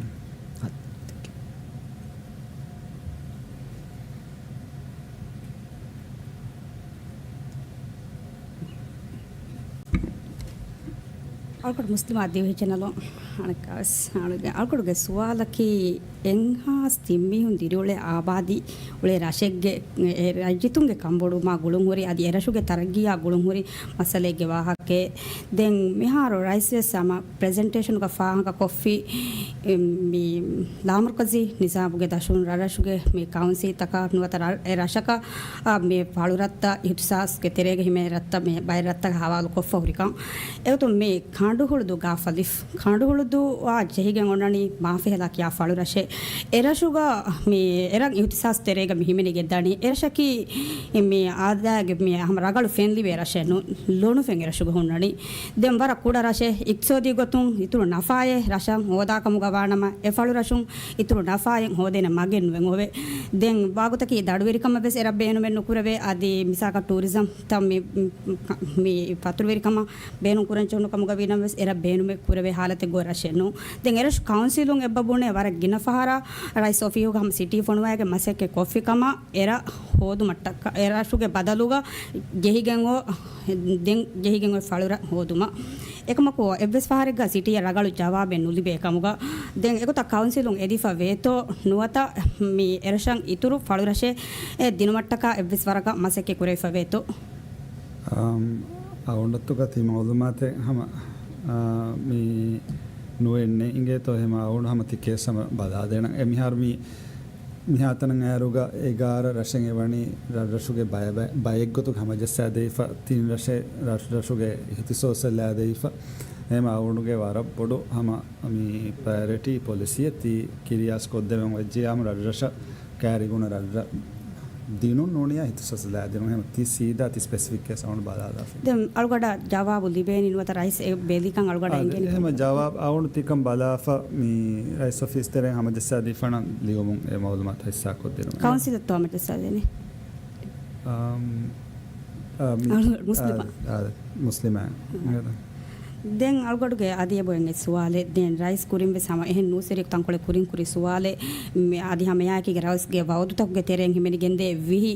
އަޅުގަޑު މުސްލިމާ ދިވެހި ޗެނަލު އަނެއްކާވެސް އަޅުގެ، އަޅުގަޑުގެ ސުވާލަކީ، އެންހާސް ތިން މީހުން ދިރިއުޅޭ އާބާދީ އުޅޭ ރަށެއްގެ، އެ ރައްޔިތުންގެ ކަންބޮޑުވުމާ ގުޅުންހުރި، އަދި އެރަށުގެ ތަރައްގީއާ ގުޅުންހުރި މައްސަލައެއްގެ ވާހަކައެއް. ދެން މިހާރު ރައީސްވެސް ހަމަ ޕްރެޒެންޓޭޝަނުގަ ފާހަގަކޮށްފި، މި ލާމަރުކަޒީ ނިޒާމުގެ ދަށުން ރަށްރަށުގެ މި ކައުންސިލްތަކާ ނުވަތަ ރަށް، އެ ރަށަކަށް، އާ، މި ފަޅުރަށްތައް އިހްތިސާސްގެ ތެރޭގަ ހިމެނޭ ރަށްތައް މި ބައެއް ރަށްތަކަށް ހަވާލުކޮށްފަ ހުރިކަން. އެގޮތުން މި ކަނޑުހުޅުދޫ ގާފަލިފް، ކަނޑުހުޅުދޫއާ ޖެހިގެން އޮންނަނީ މާފިހަލާ ކިޔާ ފަޅުރަށެއް. އެރަށުގަ މި އެރަށް އިހްތިސާސް ތެރޭގަ މި ހިމެނިގެންދާނީ. އެރަށަކީ މި އާދައިގެ މި ހަމަ ރަގަޅު ފެންލިބޭ ރަށެއް ނޫން، ލޮނުފެން އެރަށުގަ ހުންނަނީ. ދެން ވަރަށް ކުޑަ ރަށެއް، އިޤްތިޞާދީ ގޮތުން އިތުރު ނަފާއެއް ރަށަށް ހޯދާކަމުގަ ވާނަމަ، އެ ފަޅުރަށުން އިތުރު ނަފާއެއް ހޯދޭނެ މަގެއް ނުވެ އޮވޭ. ދެން ވާގޮތަކީ ދަޅުވެރިކަމަށް ވެސް އެރަށް ބޭނުމެއް ނުކުރެވޭ. އަދި މިސާލަކަށް ޓޫރިޒަމް ތައް މި، މި ފަތުރުވެރިކަމަށް ބޭނުން ކުރަން ޖެހުނު ކަމުގަ ވީނަމަވެސް އެރަށް ބޭނުމެއް ކުރެވޭ ހާލަތެއް ގޮވޭ ރަށެއް ނޫން. ދެން އެރަށު ކައުންސިލުން އެއްބަ ބުނޭ ވަރަށް ގިނަ ފަހަރަށް ރައީސް އޮފީހުގަ ހަމަ ސިޓީ ފޮނުވައިގެން މަސައްކަތް ކޮށްފި ކަމަށް. އެރަށް ހޯދުމަށްޓަކާ، އެރަށުގެ ބަދަލުގަ ޖެހިގެން އޮ، ދެން ޖެހިގެން އޮތް ފަޅުރަށް ހޯދުމަށް. އެކަމަކު އެއްވެސް ފަހަރެއްގަ ސިޓީއަށް ރަގަޅު ޖަވާބެއް ނުލިބޭ ކަމުގަ، ދެން އެގޮތަށް ކައުންސިލުން އެދިފަ ވޭތޯ ނުވަތަ މި އެރަށަށް އިތުރު ފަޅުރަށެއް ދިނުމަށްޓަކާ އެއްވެސް ވަރަކަށް މަސައްކަތް ކުރެވިފަ ވޭތޯ؟ އަމް، އަޅުގަނޑު އަތުގަ ތި މައުލޫމާތެއް ހަމަ، އާ، މި ނުވެންނެ އިނގޭތޯ ހެމަ އަޅުގަނޑު ހަމަ ތި ކޭސް ހަމަ ބަލާދޭނަން. އެ މިހާރު މި، މިހާތަނަށް އައިރުގަ އެގާރަ ރަށެއް އެވަނީ ރަށްރަށުގެ ބައެއް ބައެއް، ބައެއްގޮތުގަ ހަމަޖައްސާދެވިފަ، ތިން ރަށެއް ރަށްރަށުގެ އިހްތިސޯސް ލާދެވިފަ. ހެމަ އަޅުގަނޑުގެ ވަރަށް ބޮޑު ހަމަ މި ޕްރަޔޮރިޓީ ޕޮލިސީއެއް ތި ކިރިޔާސް ކޮށްދެވެން ވެއްޖެޔާމު ރަށްރަށަށް ކައިރިގުނަ ރަށްރަށް ދިނުން ނޫނިޔާ އިހްތިސޯސް ލާދިނުން. ހެމަ ތި ސީދާ ތި ސްޕެސިފިކް ކޭސް އަޅުގަނޑު ބަލާލާފި. ދެން އަޅުގަޑަށް ޖަވާބު ލިބޭނީ ނުވަތަ ރައީސް އެ ބެލިކަން އަޅުގަޑަށް އާ، އެނގޭނީ. އެހެމަ ޖަވާބު އަޅުގަނޑު ތިކަން ބަލާފަ މި ރައީސް އޮފީސް ތެރެއިން ހަމަޖައްސާދީފަނަން ލިޔުމުން އެ މައުލޫމާތު ހިއްސާކޮށްދިނުމެވެ. ކައުންސިލަށްތޯ ހަމަޖައްސާދޭނީ؟ އަމް، އަ، މި، އަޅު، މުސްލިމާ. އާ، އާ، މުސްލިމާ. އާ. ދެން އަޅުގަޑުގެ އަދި އެބައޮތް އެއް ސުވާލެއް. ދެން ރައީސް ކުރިން ވެސް ހަމަ އެހެން ނޫސްވެރި ތަންކޮޅެއް ކުރިން ކުރި ސުވާލެއް. މި އަދި ހަމައެއާއެކީގަ ރައީސްގެ ވައުދުތަކުގެ ތެރެއިން ހިމެނިގެންދޭ ވިހި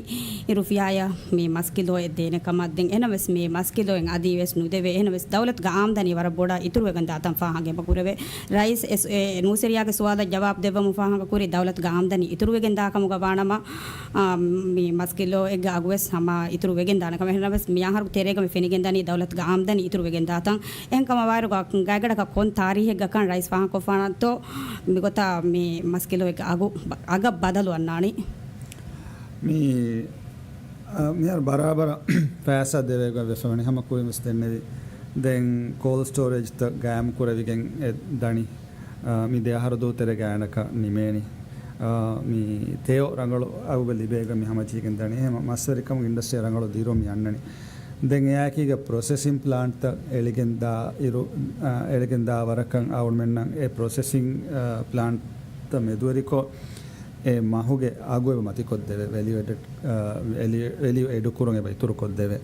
ރުފިޔާއަށް މި މަސްކިލޯއެއް ދޭނެ ކަމަށް. ދެން އެހެނަސް ވެސް މި މަސްކިލޯއެއް އަދި ވެސް ނުދެވޭ. އެހެނަސް ވެސް ދައުލަތުގެ އާމްދަނީ ވަރަށް ބޮޑަށް އިތުރުވެގެން ދާތަން ފާހަގަ އެބަ ކުރެވޭ. ރައީސް އެ ސު-، އެ ނޫސްވެރިޔާގެ ސުވާލަށް ޖަވާބު ދެއްވަމުން ފާހަގަ ކުރި ދައުލަތުގެ އާމްދަނީ އިތުރުވެގެން ދާ ކަމުގަ ވާނަމަ، އާ، މި މަސްކިލޯއެއްގެ އަގުވެސް ހަމަ އިތުރު ވެގެން ދާނެ ކަމަށް. އެހެނަސް މި އަހަރު ތެރޭގަ މި ފެނިގެން ދަނީ ދައުލަތުގެ އާމްދަނީ އިތުރު ވެގެން ދާތަން. އެހެން ކަމަށް ވާއިރުގަ ގާތްގަނޑަކަށް ކޮން ތާރީހެއްގަކަން ރައީސް ފާހަގަކޮށްފާނަންތޯ މިގޮތަށް މި މަސްކިލޯއެއްގެ އަގު ބަ-، އަގަށް ބަދަލު އަންނާނީ؟ މި، އަ، މިހާރު ބަރާބަރަށް ފައިސާ ދެވޭގޮތް ވެފަވަނީ ހަމަ ކުރިން ވެސް ދެންނެވި. ދެން ކޯލްޑް ސްޓޯރޭޖްތައް ގާއިމް ކުރެވިގެން އެ ދަނީ. އާ، މި ދެ އަހަރު ދޫ ތެރޭ ގާތްގަނޑަކަށް ނިމޭނީ. އާ، މި ތެޔޮ ރަނގަޅު އަގުގަ ލިބޭގޮތް މި ހަމަޖެހިގެން ދަނީ. އެހެން މަސްވެރިކަމުގެ އިންޑަސްޓްރީ ރަނގަޅު ދިރު މި އަންނަނީ. ދެން އެއާއެކީގަ ޕްރޮސެސިން ޕްލާންޓްތައް އެޅިގެން ދާ އިރު، އާ، އެޅިގެން ދާ ވަރަކަށް އަޅުމެންނަށް އެ ޕްރޮސެސިން، އާ، ޕްލާންޓްތައް މެދުވެރިކޮށް، އެ މަހުގެ އަގު އެބަ މަތިކޮށްދެވޭ، ވެލިއު އެޑެޑް، އާ، ވެލިއު، ވެލިއު އެޑު ކުރުން އެބަ އިތުރުކޮށްދެވޭ.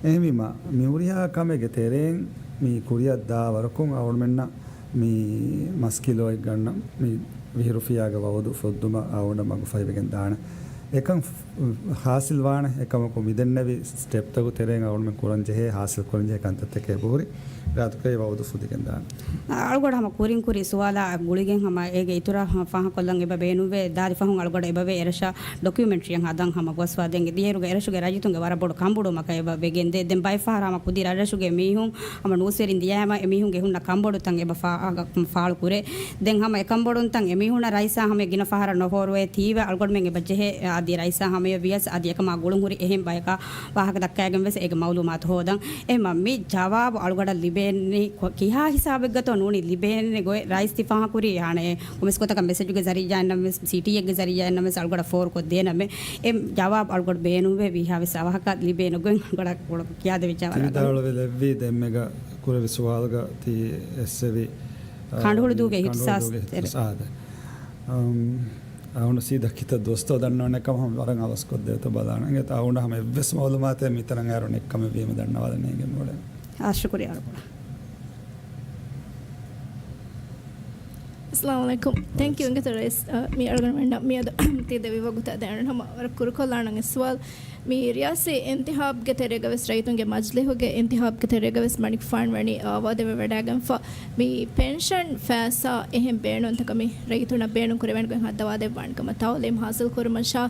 އެހެންވީމަ، މި ހުރިހާ ކަމެއްގެ ތެރެއިން މި ކުރިއަށް ދާ ވަރަކުން އަޅުމެންނަށް މި މަސްކިލޯއެއް ގަންނަ މި ވިހި ރުފިޔާގެ ވައުދު ފޮއްދުމަށް އަޅުގަނޑަށް މަގު ފަހިވެގެން ދާނެ. އެކަން ހާސިލް ވާނެ. އެކަމަކު މިދެންނެވި ސްޓެޕްތަކުގެ ތެރެއިން އަޅުމެން ކުރަން ޖެހޭ، ހާސިލް ކުރަން ޖެހޭ ކަންތައްތަކެއް އެބަހުރި ރާދުކައި ވައުދު ފުދިގެން ދާނެ. އަޅުގަޑު ހަމަ ކުރިން ކުރި ސުވާލާ ގުޅިގެން ހަމަ އޭގެ އިތުރަށް ހަމަ ފާހަގަކޮށްލަން އެބަ ބޭނުންވޭ. ދާދި ފަހުން އަޅުގަޑު އެބަވޭ އެރަށަށް ޑޮކިއުމެންޓްރީއެއް ހަދަން ހަމަ ގޮސްފަ. ދެން ދިޔައިރުގެ އެރަށުގެ ރައްޔިތުންގެ ވަރަށް ބޮޑު ކަނބޮޑުވުމަކަށް އެބަ ވެގެންދޭ. ދެން ބައެއް ފަހަރަށް ހަމަ ކުދި ރަށްރަށުގެ މީހުން ހަމަ ނޫސްވެރިން ދިޔައިމަ އެމީހުންގެ ހުންނަ ކަނބޮޑުތަން އެބަ ފާ-، ފާޅު ކުރޭ. ދެން ހަމަ އެ ކަނބޮޑުންތަން އެމީހުންނަށް ރައީސާ ހަމަޔަށް ގިނަ ފަހަރަށް ނޯހޯރުވޭ ތީވެ އަޅުގަނޑުމެން އެބަ ޖެހޭ އަދި ރައީސާ ހަމަޔަށް ވިޔަސް އަދި އެކަމާ ގުޅުންހުރި އެހެން ބަޔަކާ ވާހަކަ ދައްކައިގެން ވެސް އޭގެ މައުލޫމާތު ހޯދަން. އެހެންމަ މި ޖަވާބު އަޅުގަޑަށް ލިބޭނީ ކޮ-، ކިހާ ހިސާބެއްގަތޯ ނޫނީ ލިބޭނެ ގޮތް ރައީސް ތި ފާހަގަކުރީ އާނެ ކޮމެންޓްސް ގޮތަކަށް މެސެޖުގެ ޒަރީއާއިންނަށް ވެސް ސިޓީއެއްގެ ޒަރީއާއިންނަށް ވެސް އަޅުގަޑަށް ފޯރުކޮށްދޭނަމެ. އެ ޖަވާބު އަޅުގަޑު ބޭނުންވޭ ވީހާވެސް އަވަހަކަށް ލިބޭނެ ގޮތް އަޅުގަޑަށް ކިޔާދެވިއްޖާ ވަރަށް ރަނގަޅު. ތި ވިދާޅުވެލެއްވީ ދެންމެގަ ކުރެވި ސުވާލުގަ ތި އެއްސެވި، އާ، ކަނޑުހުޅުދޫގެ މި އިހްތިސާސް ކަނޑުހުޅުދޫގެ ތެރެ. އިހްތިސާސް، އާދެ. އަމް، އަހުން ސީދާ ކިތައް ދުވަސްތޯ ދަންނަވަން ކަމަށް ހަމަ ވަރަށް އަވަސްކޮށްދޭތޯ ބަލާނަން. އެތަ އަހުން ހަމަ އެއްވެސް މައުލޫމާތެއް މިތަނަށް އައިރު ނެއްކަމެއް ވީމަ ދަންނަވާލަނީގެން އުޅެން. އާ، ޝުކުރިއްޔާ އަޅުގަނޑު. އައްސަލާމު ޢަލައިކުމް. ތެންކް ޔޫ. އިނގޭތޯ ރައީސް، އަ، މި އަޅުގަނޑުމެންނަށް މިއަދު ތި ދެވި ވަގުތާ ދެން ހަމަ ވަރަށް ކުރުކޮށްލާނަން އެއް ސުވާލު. މި ރިޔާސީ އިންތިހާބްގެ ތެރޭގަވެސް ރައްޔިތުންގެ މަޖިލީހުގެ އިންތިހާބްގެ ތެރޭގަވެސް މަނިކުފާން ވަނީ އާވާދެވި ވަޑައިގެންފަ. މި ޕެންޝަން ފައިސާ އެހެން ބޭނުންތަކަށް މި ރައްޔިތުންނަށް ބޭނުން ކުރެވޭނެ ގޮތް ހައްދަވާދެއްވާނެ ކަމަށް، ތައުލީމް ހާސިލް ކުރުމަށާ،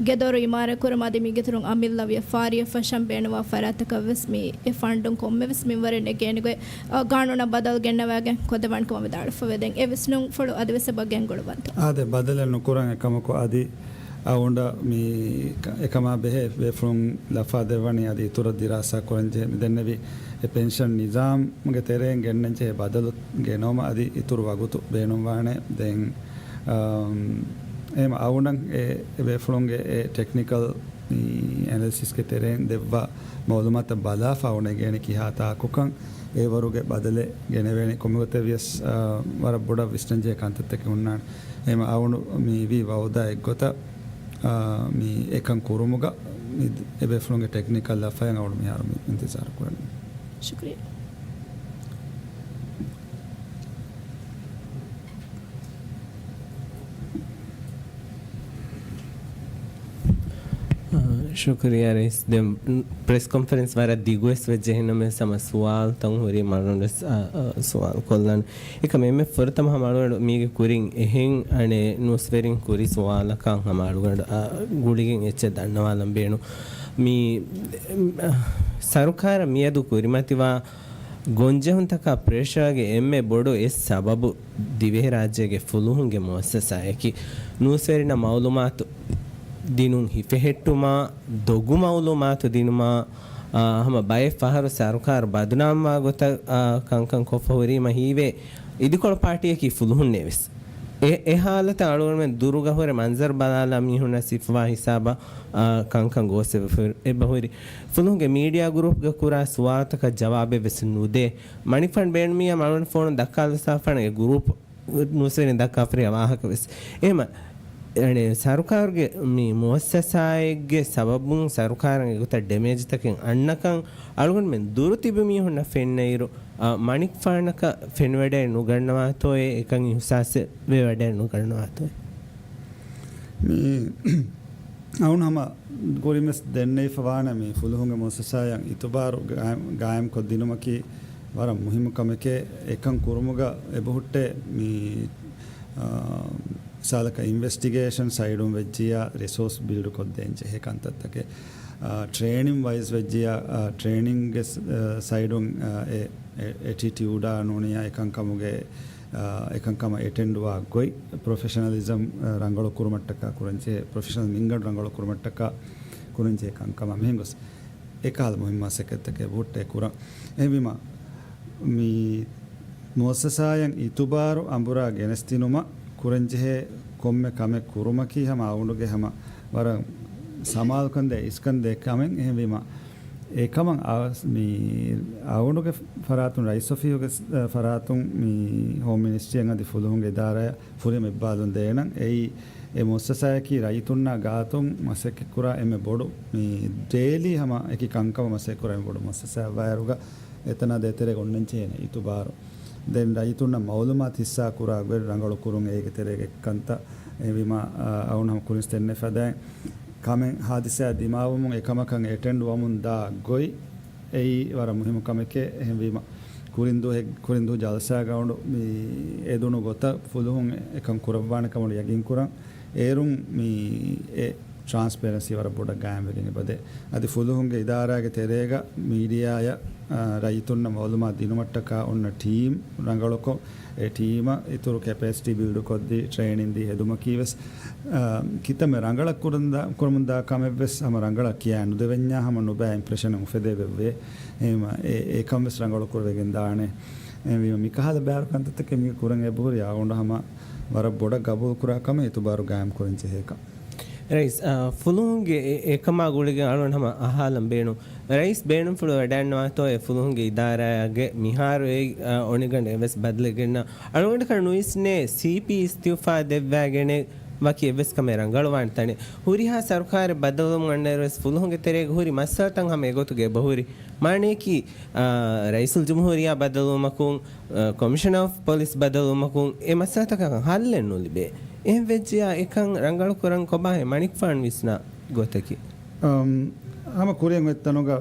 ގެދޮރު އިމާރާތް ކުރުމާ އަދި މީގެ އިތުރުން އަމިއްލަ ވިޔަފާރިއަށް ފަށަން ބޭނުންވާ ފަރާތްތަކަށްވެސް މި އެ ފަންޑުން ކޮންމެވެސް މިންވަރެއް ނެގޭނެ ގޮތް، އަ، ގާނޫނަށް ބަދަލު ގެންނަވާގެން ކޮށްދެއްވާނެ ކަމަށް ވިދާޅުވެފަ ވެދެން. އެ ވިސްނުންފުޅު އަދިވެސް އެބަ ގެންގުޅުއްވަންތޯ؟ އާދެ، ބަދަލެއް ނުކުރަން. އެކަމަކު އަދި އައުންޑަށް މި ކަ-، އެކަމާ ބެހޭ ބޭފުޅުން ލަފާ ދެއްވަނީ އަދި އިތުރަށް ދިރާސާ ކުރަންޖެހޭ. މި ދެންނެވި އެ ޕެންޝަން ނިޒާމުގެ ތެރެއިން ގެންނަންޖެހޭ ބަދަލު ގެނައުމަށް އަދި އިތުރު ވަގުތު ބޭނުންވާނެ. ދެން، އަމް، އެހެމަ އައުންޑަށް އެ، އެ ބޭފުޅުންގެ އެ ޓެކްނިކަލް މި އެނަލިސިސްގެ ތެރެއިން ދެއްވާ މައުލޫމާތަށް ބަލާފަ އައުންޑަށް އެނގޭނެ ކިހާ ތާކުކަން އެވަރުގެ ބަދަލެއް ގެނެވޭނެ. ކޮންމެގޮތެއް ވިޔަސް، އާ، ވަރަށް ބޮޑަށް ވިސްނަންޖެހޭ ކަންތައްތަކެއް ހުންނާނެ. އެހެމަ އައުންޑު މި ވީ ވައުދާ އެއްގޮތަށް، އާ، މި އެކަން ކުރުމުގަ މި އެބޭފުޅުންގެ ޓެކްނިކަލް ލަފައިން އައުންޑު މިހާރު މި އިންތިޒާރު ކުރަނީ. ޝުކުރިއްޔާ. އާ، ޝުކުރިއްޔާ ރައީސް. ދެން ޕްރެސް ކޮންފަރެންސް ވަރަށް ދިގުވެސް ވެއްޖެ. އެހެންނަމަވެސް ހަމަ ސުވާލުތައް ހުރީ މަޅުން ވެސް، އާ، އާ، ސުވާލު ކޮށްލަން. އެކަމް އެންމެ ފުރަތަމަ ހަމަ އަޅުގަނޑު މީގެ ކުރިން އެހެން އަނެއް ނޫސްވެރިން ކުރި ސުވާލަކަށް ހަމަ އަޅުގަނޑު، އާ، ގުޅިގެން އެއްޗެއް ދަންނަވާލަން ބޭނުން. މި، އާ، ސަރުކާރަށް މިއަދު ކުރިމަތިވާ ގޮންޖެހުންތަކާ ޕްރެޝަރގެ އެންމެ ބޮޑު އެއް ސަބަބު ދިވެހިރާއްޖޭގެ ފުލުހުންގެ މުއައްސަސާއަކީ. ނޫސްވެރިންނަށް މައުލޫމާތު ދިނުން ހިފެހެއްޓުމާ، ދޮގު މައުލޫމާތު ދިނުމާ، އާ، ހަމަ ބައެއް ފަހަރު ސަރުކާރު ބަދުނާމްވާ ގޮތަށް، އާ، ކަންކަން ކޮށްފަ ހުރީމަ ހީވޭ، އިދިކޮޅު ޕާޓީއަކީ ފުލުހުންނޭވެސް. އެ، އެ ހާލަތަށް އަޅުގަނޑުމެން ދުރުގަ ހުރެ މަންޒަރު ބަލާލާ މީހުންނަށް ސިފަވާ ހިސާބަށް، އާ، ކަންކަން ގޯސް އެބަ ހުރި. ފުލުހުންގެ މީޑިއާ ގުރޫޕްގަ ކުރާ ސުވާލުތަކަށް ޖަވާބެއް ވެސް ނުދޭ. މަނިކުފާނު ބޭނުމިއްޔާ މަޅުން ފޯނު ދައްކާލަސް ވާފާނެ އެ ގުރޫޕް ނޫސްވެރިން ދައްކާފަރިހާ ވާހަކަ ވެސް. އެހެމަ، އަނެ، ސަރުކާރުގެ މި މުއައްސަސާއެއްގެ ސަބަބުން ސަރުކާރަށް އެގޮތަށް ޑެމޭޖްތަކެއް އަންނަކަން އަޅުގަނޑުމެން ދުރު ތިބި މީހުންނަށް ފެންނައިރު، އަ، މަނިކުފާނަކަށް ފެނިވަޑައެއް ނުގަންނަވާތޯއޭ، އެކަން އިހުސާސް ވެވަޑައެއް ނުގަންނަވާތޯއޭ. މި އަޅުން ހަމަ ކުރިންވެސް ދެންނެވިފަ ވާނެ މި ފުލުހުންގެ މުއައްސަސާއަށް އިތުބާރު ގާއިމް، ގާއިމްކޮށްދިނުމަކީ ވަރަށް މުހިއްމު ކަމެކޭ. އެކަން ކުރުމުގަ އެބަހުއްޓޭ މި، އާ، މިސާލަކަށް އިންވެސްޓިގޭޝަން ސައިޑުން ވެއްޖިއްޔާ ރިސޯސް ބިލްޑް ކޮށްދޭން ޖެހޭ ކަންތައްތަކެއް، އާ، ޓްރޭނިން ވައިޒް ވެއްޖިއްޔާ، އާ، ޓްރޭނިންގެ ސް-، އާ، ސައިޑުން، އާ، އެ، އެ، އެޓިޓިއުޑާ ނޫނިއްޔާ އެކަންކަމުގެ އާ، އެކަންކަމަށް އެޓެންޑްވާ ގޮތް، ޕްރޮފެޝަނަލިޒަމް، އާ، ރަނގަޅު ކުރުމަށްޓަކާ ކުރަންޖެހޭ، ޕްރޮފެޝަނަލް މިންގަނޑު ރަނގަޅު ކުރުމަށްޓަކާ ކުރަންޖެހޭ ކަންކަމަށް މިހެން ގޮސް، އެކަހަލަ މުހިއްމު މަސައްކަތްތަކެއް އެބަހުއްޓޭ ކުރަން. އެހެންވީމަ، މި މުއައްސަސާއަށް އިތުބާރު އަނބުރާ ގެނެސްދިނުމަށް ކުރަންޖެހޭ ކޮންމެ ކަމެއް ކުރުމަކީ ހަމަ އަޅުގަނޑުގެ ހަމަ ވަރަށް ސަމާލުކަންދޭ އިސްކަންދޭ ކަމެއް. އެހެންވީމަ، އެކަމަށް އަވަސް މި އަޅުގަނޑުގެ ފަރާތުން، ރައީސް އޮފީހުގެ ސް-، ފަރާތުން މި ހޯމް މިނިސްޓްރީއަށް އަދި ފުލުހުންގެ އިދާރާއަށް ފުރިހަމަ އިއްބާލުން ދޭނަން. އެއީ، އެ މުއައްސަސާއަކީ ރައްޔިތުންނާ ގާތުން މަސައްކަތްކުރާ އެންމެ ބޮޑު މި ޑެއިލީ ހަމަ އެކި ކަންކަމަށް މަސައްކަތްކުރާ އެންމެ ބޮޑު މުއައްސަސާއެއް ވާއިރުގަ އެތަނާ ދޭތެރޭގަ އޮންނަންޖެހޭނެ އިތުބާރު. ދެން ރައްޔިތުންނަށް މައުލޫމާތު ހިއްސާ ކުރާ ގޮތް ރަނގަޅު ކުރުން އޭގެ ތެރޭގަ އެއްކަންތައް. އެހެންވީމަ، އަ، އަޅުން ހަމަ ކުރިން ދެންނެވިފަދައިން ކަމެއް ހާދިސާއެއް ދިމާވުމުން އެކަމަކަށް އެޓެންޑް ވަމުން ދާ ގޮތް އެއީ ވަރަށް މުހިއްމު ކަމެކޭ. އެހެންވީމަ، ކުރިންދޫ ހެ-، ކުރިންދޫ ޖަލްސާގަ އަޅުގަނޑު މި އެދުނު ގޮތަށް ފުލުހުން އެކަން ކުރައްވާނެ ކަމަށް ޔަގީންކުރަން. އޭރުން މި އެ ޓްރާންސްޕޭރެންސީ ވަރަށް ބޮޑަށް ގާއިމްވެގެން އެބަދޭ. އަދި ފުލުހުންގެ އިދާރާގެ ތެރޭގަ މީޑިއާއަށް، އާ، ރައްޔިތުންނަށް މައުލޫމާތު ދިނުމަށްޓަކާ އޮންނަ ޓީމް ރަނގަޅުކޮށް، އެ ޓީމަށް އިތުރު ކެޕޭސިޓީ ބިލްޑް ކޮށްދީ، ޓްރޭނިން ދީ ހެދުމަކީ ވެސް، އާ، ކިތަންމެ ރަނގަޅަށް ކުރަން ދާ، ކުރަމުން ދާ ކަމެއް ވެސް ހަމަ ރަނގަޅަށް ކިޔާ ނުދެވެންޏާ ހަމަ ނުބައި އިމްޕްރެޝަނެއް އުފެދޭ ވެއްވޭ. އެހެންވީމަ، އެ، އެކަން ވެސް ރަނގަޅު ކުރެވިގެން ދާނެ. އެހެންވީމަ، މިކަހަލަ ބާރު ކަންތައްތަކެއް މީގެ ކުރަން އެބަހުރި އަޅުގަނޑު ހަމަ ވަރަށް ބޮޑަށް ގަބޫލު ކުރާ ކަމެއް އިތުބާރު ގާއިމް ކުރަން ޖެހޭކަން. ރައީސް، އާ، ފުލުހުންގެ އެ-، އެކަމާ ގުޅިގެން އަޅުގަނޑު ހަމަ އަހާލަން ބޭނުން. ރައީސް ބޭނުންފުޅު ވަޑައިންނަވާތޯ އެ ފުލުހުންގެ އިދާރާގެ މިހާރު އެ، އާ، އޮނިގަނޑު އެއްވެސް ބަދަލެއް ގެންނަ އަޅުގަނޑަކަށް ނުވިސްނޭ ސީޕީ އިސްތިއުފާ ދެއްވާގެނެއް ވަކި އެއްވެސް ކަމެއް ރަނގަޅުވާނެ ތަނެއް. ހުރިހާ ސަރުކާރެއް ބަދަލުވުމުން އަންނައިރު ވެސް ފުލުހުންގެ ތެރޭގަ ހުރި މައްސަލަތައް ހަމަ އެގޮތުގަ އެބަހުރި. މާނަޔަކީ، އާ، ރައީސުލްޖުމްހޫރިއްޔާ ބަދަލުވުމަކުން، އާ، ކޮމިޝަނަރ އޮފް ޕޮލިސް ބަދަލުވުމަކުން އެ މައްސަލަތަކަށް ހައްލެއް ނުލިބޭ. އެހެން ވެއްޖިޔާ އެކަން ރަނގަޅުކުރަން ކޮބާހޭ މަނިކުފާނު ވިސްނާ ގޮތަކީ؟ އަމް، ހަމަ ކުރިން އޮތްތަނުގަ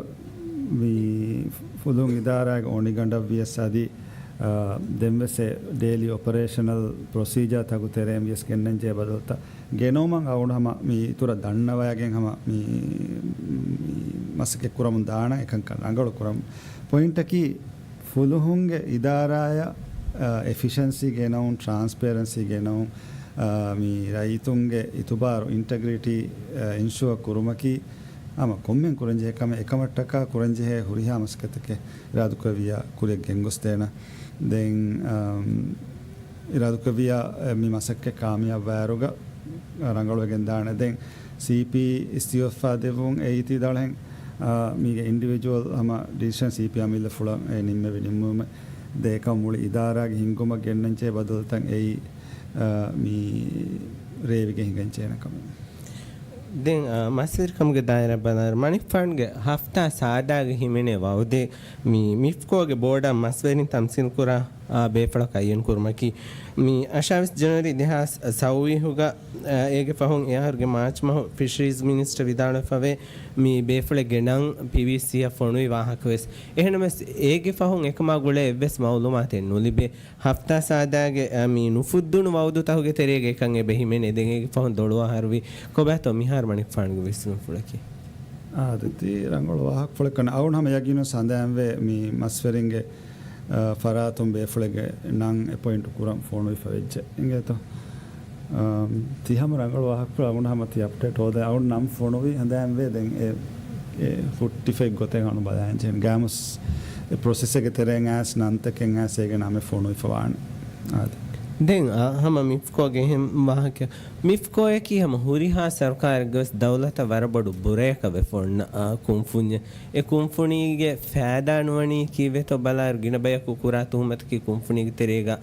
މި ފުލުހުން އިދާރާގެ އޮނިގަނޑަށް ވިޔަސް އަދި، އާ، ދެންވެސް ޑޭލީ އޮޕަރޭޝަނަލް ޕްރޮސީޖާ ތަކު ތެރޭން ވިޔަސް ގެންނަންޖެހޭ ބަދަލުތައް ގެނައުމަށް އަޅުގަނޑު ހަމަ މި އިތުރަށް ދަންނަވައިގެން ހަމަ މި، މި މަސައްކަތް ކުރަމުން ދާނަ އެކަންކަން ރަނގަޅު ކުރަމުން. ޕޮއިންޓަކީ ފުލުހުންގެ އިދާރާއަށް، އާ، އެފިޝަންސީ ގެނައުން، ޓްރާންސްޕޭރެންސީ ގެނައުން، އާ، މި ރައްޔިތުންގެ އިތުބާރު، އިންޓެގްރިޓީ، އާ، އިންޝުއަ ކުރުމަކީ ހަމަ ކޮންމެން ކުރަންޖެހޭ ކަމެއް. އެކަމަށްޓަކާ ކުރަންޖެހޭ ހުރިހާ މަސައްކަތެކޭ އިރާދަކުރެއްވިއްޔާ ކުރިއަށް ގެންގޮސްދޭނަ. ދެން، އާ، އިރާދަކުރެއްވިއްޔާ، އެ، މި މަސައްކަތް ކާމިޔާބުވާއިރުގަ ރަނގަޅުވެގެން ދާނެ. ދެން ސީޕީ އިސްތިއުފާ ދެއްވުން އެއީ ތި ދަޅަހެން، އާ، މީގެ އިންޑިވިޖުއަލް ހަމަ ޑިސިޝަން ސީޕީ އަމިއްލަ ފުޅަށް އެ ނިންމެވި ނިންމުމެއް. ދެ އެކަމް މުޅި އިދާރާގެ ހިންގުމަށް ގެންނަންޖެހޭ ބަދަލުތައް އެއީ، އާ، މި ރޭވިގެން ހިނގަންޖެހޭނެ ކަމެއް. ދެން، އާ، މަސްވެރިކަމުގެ ދާއިރާ ބަލާއިރު، މަނިކުފާނުގެ ހަފްތާ ސާދާގެ ހިމެނޭ ވައުދެއް މި މިފްކޯގެ ބޯޑަށް މަސްވެރިން ތަމްސީލް ކުރާ، އާ، ބޭފުޅަކަށް އައްޔަން ކުރުމަކީ، މި އަށާވީސް ޖަނަވަރީ ދެހާސް ސައުވީހުގަ، އާ، އޭގެ ފަހުން އެއަހަރުގެ މާޗް މަހު ފިޝަރީޒް މިނިސްޓަރ ވިދާޅުވެފަވޭ، މި ބޭފުޅެއްގެ ނަން ޕީވީސީއަށް ފޮނުވި ވާހަކަވެސް. އެހެންނަމަވެސް، އޭގެ ފަހުން އެކަމާ ގުޅޭ އެއްވެސް މައުލޫމާތެއް ނުލިބޭ. ހަފްތާ ސާދާގެ، އަ، މި ނުފުއްދުނު ވައުދުތަކުގެ ތެރޭގަ އެކަން އެބަ ހިމެނޭ. ދެން އޭގެ ފަހުން ދޮޅު އަހަރުވީ. ކޮބާތޯ މިހާރު މަނިކުފާނުގެ ވިސްނުންފުޅަކީ؟ އާދެ، ތީ ރަނގަޅު ވާހަކަފުޅެއް ކަން. އަޅުގަނޑު ހަމަ ޔަގީނުން ހަނދާންވޭ މި މަސްވެރިންގެ، އަ، ފަރާތުން ބޭފުޅެއްގެ ނަން އެޕޮއިންޓް ކުރަން ފޮނުވިފަ ވެއްޖެ. އިނގޭތޯ؟ އާ، ތި ހަމަ ރަނގަޅު ވާހަކަފުޅު އަޅުގަނޑު ހަމަ ތި އަޕްޑޭޓް ހޯދަން. އަޅުގަނޑު ނަން ފޮނުވި ހަނދާންވޭ. ދެން އެ، އެ ހުއްޓިފައި ގޮތެއް އަޅުގަނޑު ބަލާން ޖެހެން. ގާމުސް އެ ޕްރޮސެސްއެއްގެ ތެރެއިން އައިސް ނަންތަކެއް އައިސް އޭގެ ނަމެއް ފޮނުވިފަ ވާނެ. އާދެ. ދެން، އާ، ހަމަ މިފްކޯގެ އެހެން ވާހަކަ. މިފްކޯއަކީ ހަމަ ހުރިހާ ސަރުކާރެއްގަވެސް ދައުލަތަށް ވަރަށް ބޮޑު ބުރަޔަކަށް ވެފަ އޮންނަ، އާ، ކުންފުންޏެއް. އެ ކުންފުނީގެ ފައިދާ ނުވަނީ ކީއްވެތޯ ބަލާއިރު ގިނަ ބަޔަކު ކުރާ ތުހުމަތަކީ ކުންފުނީގެ ތެރޭގަ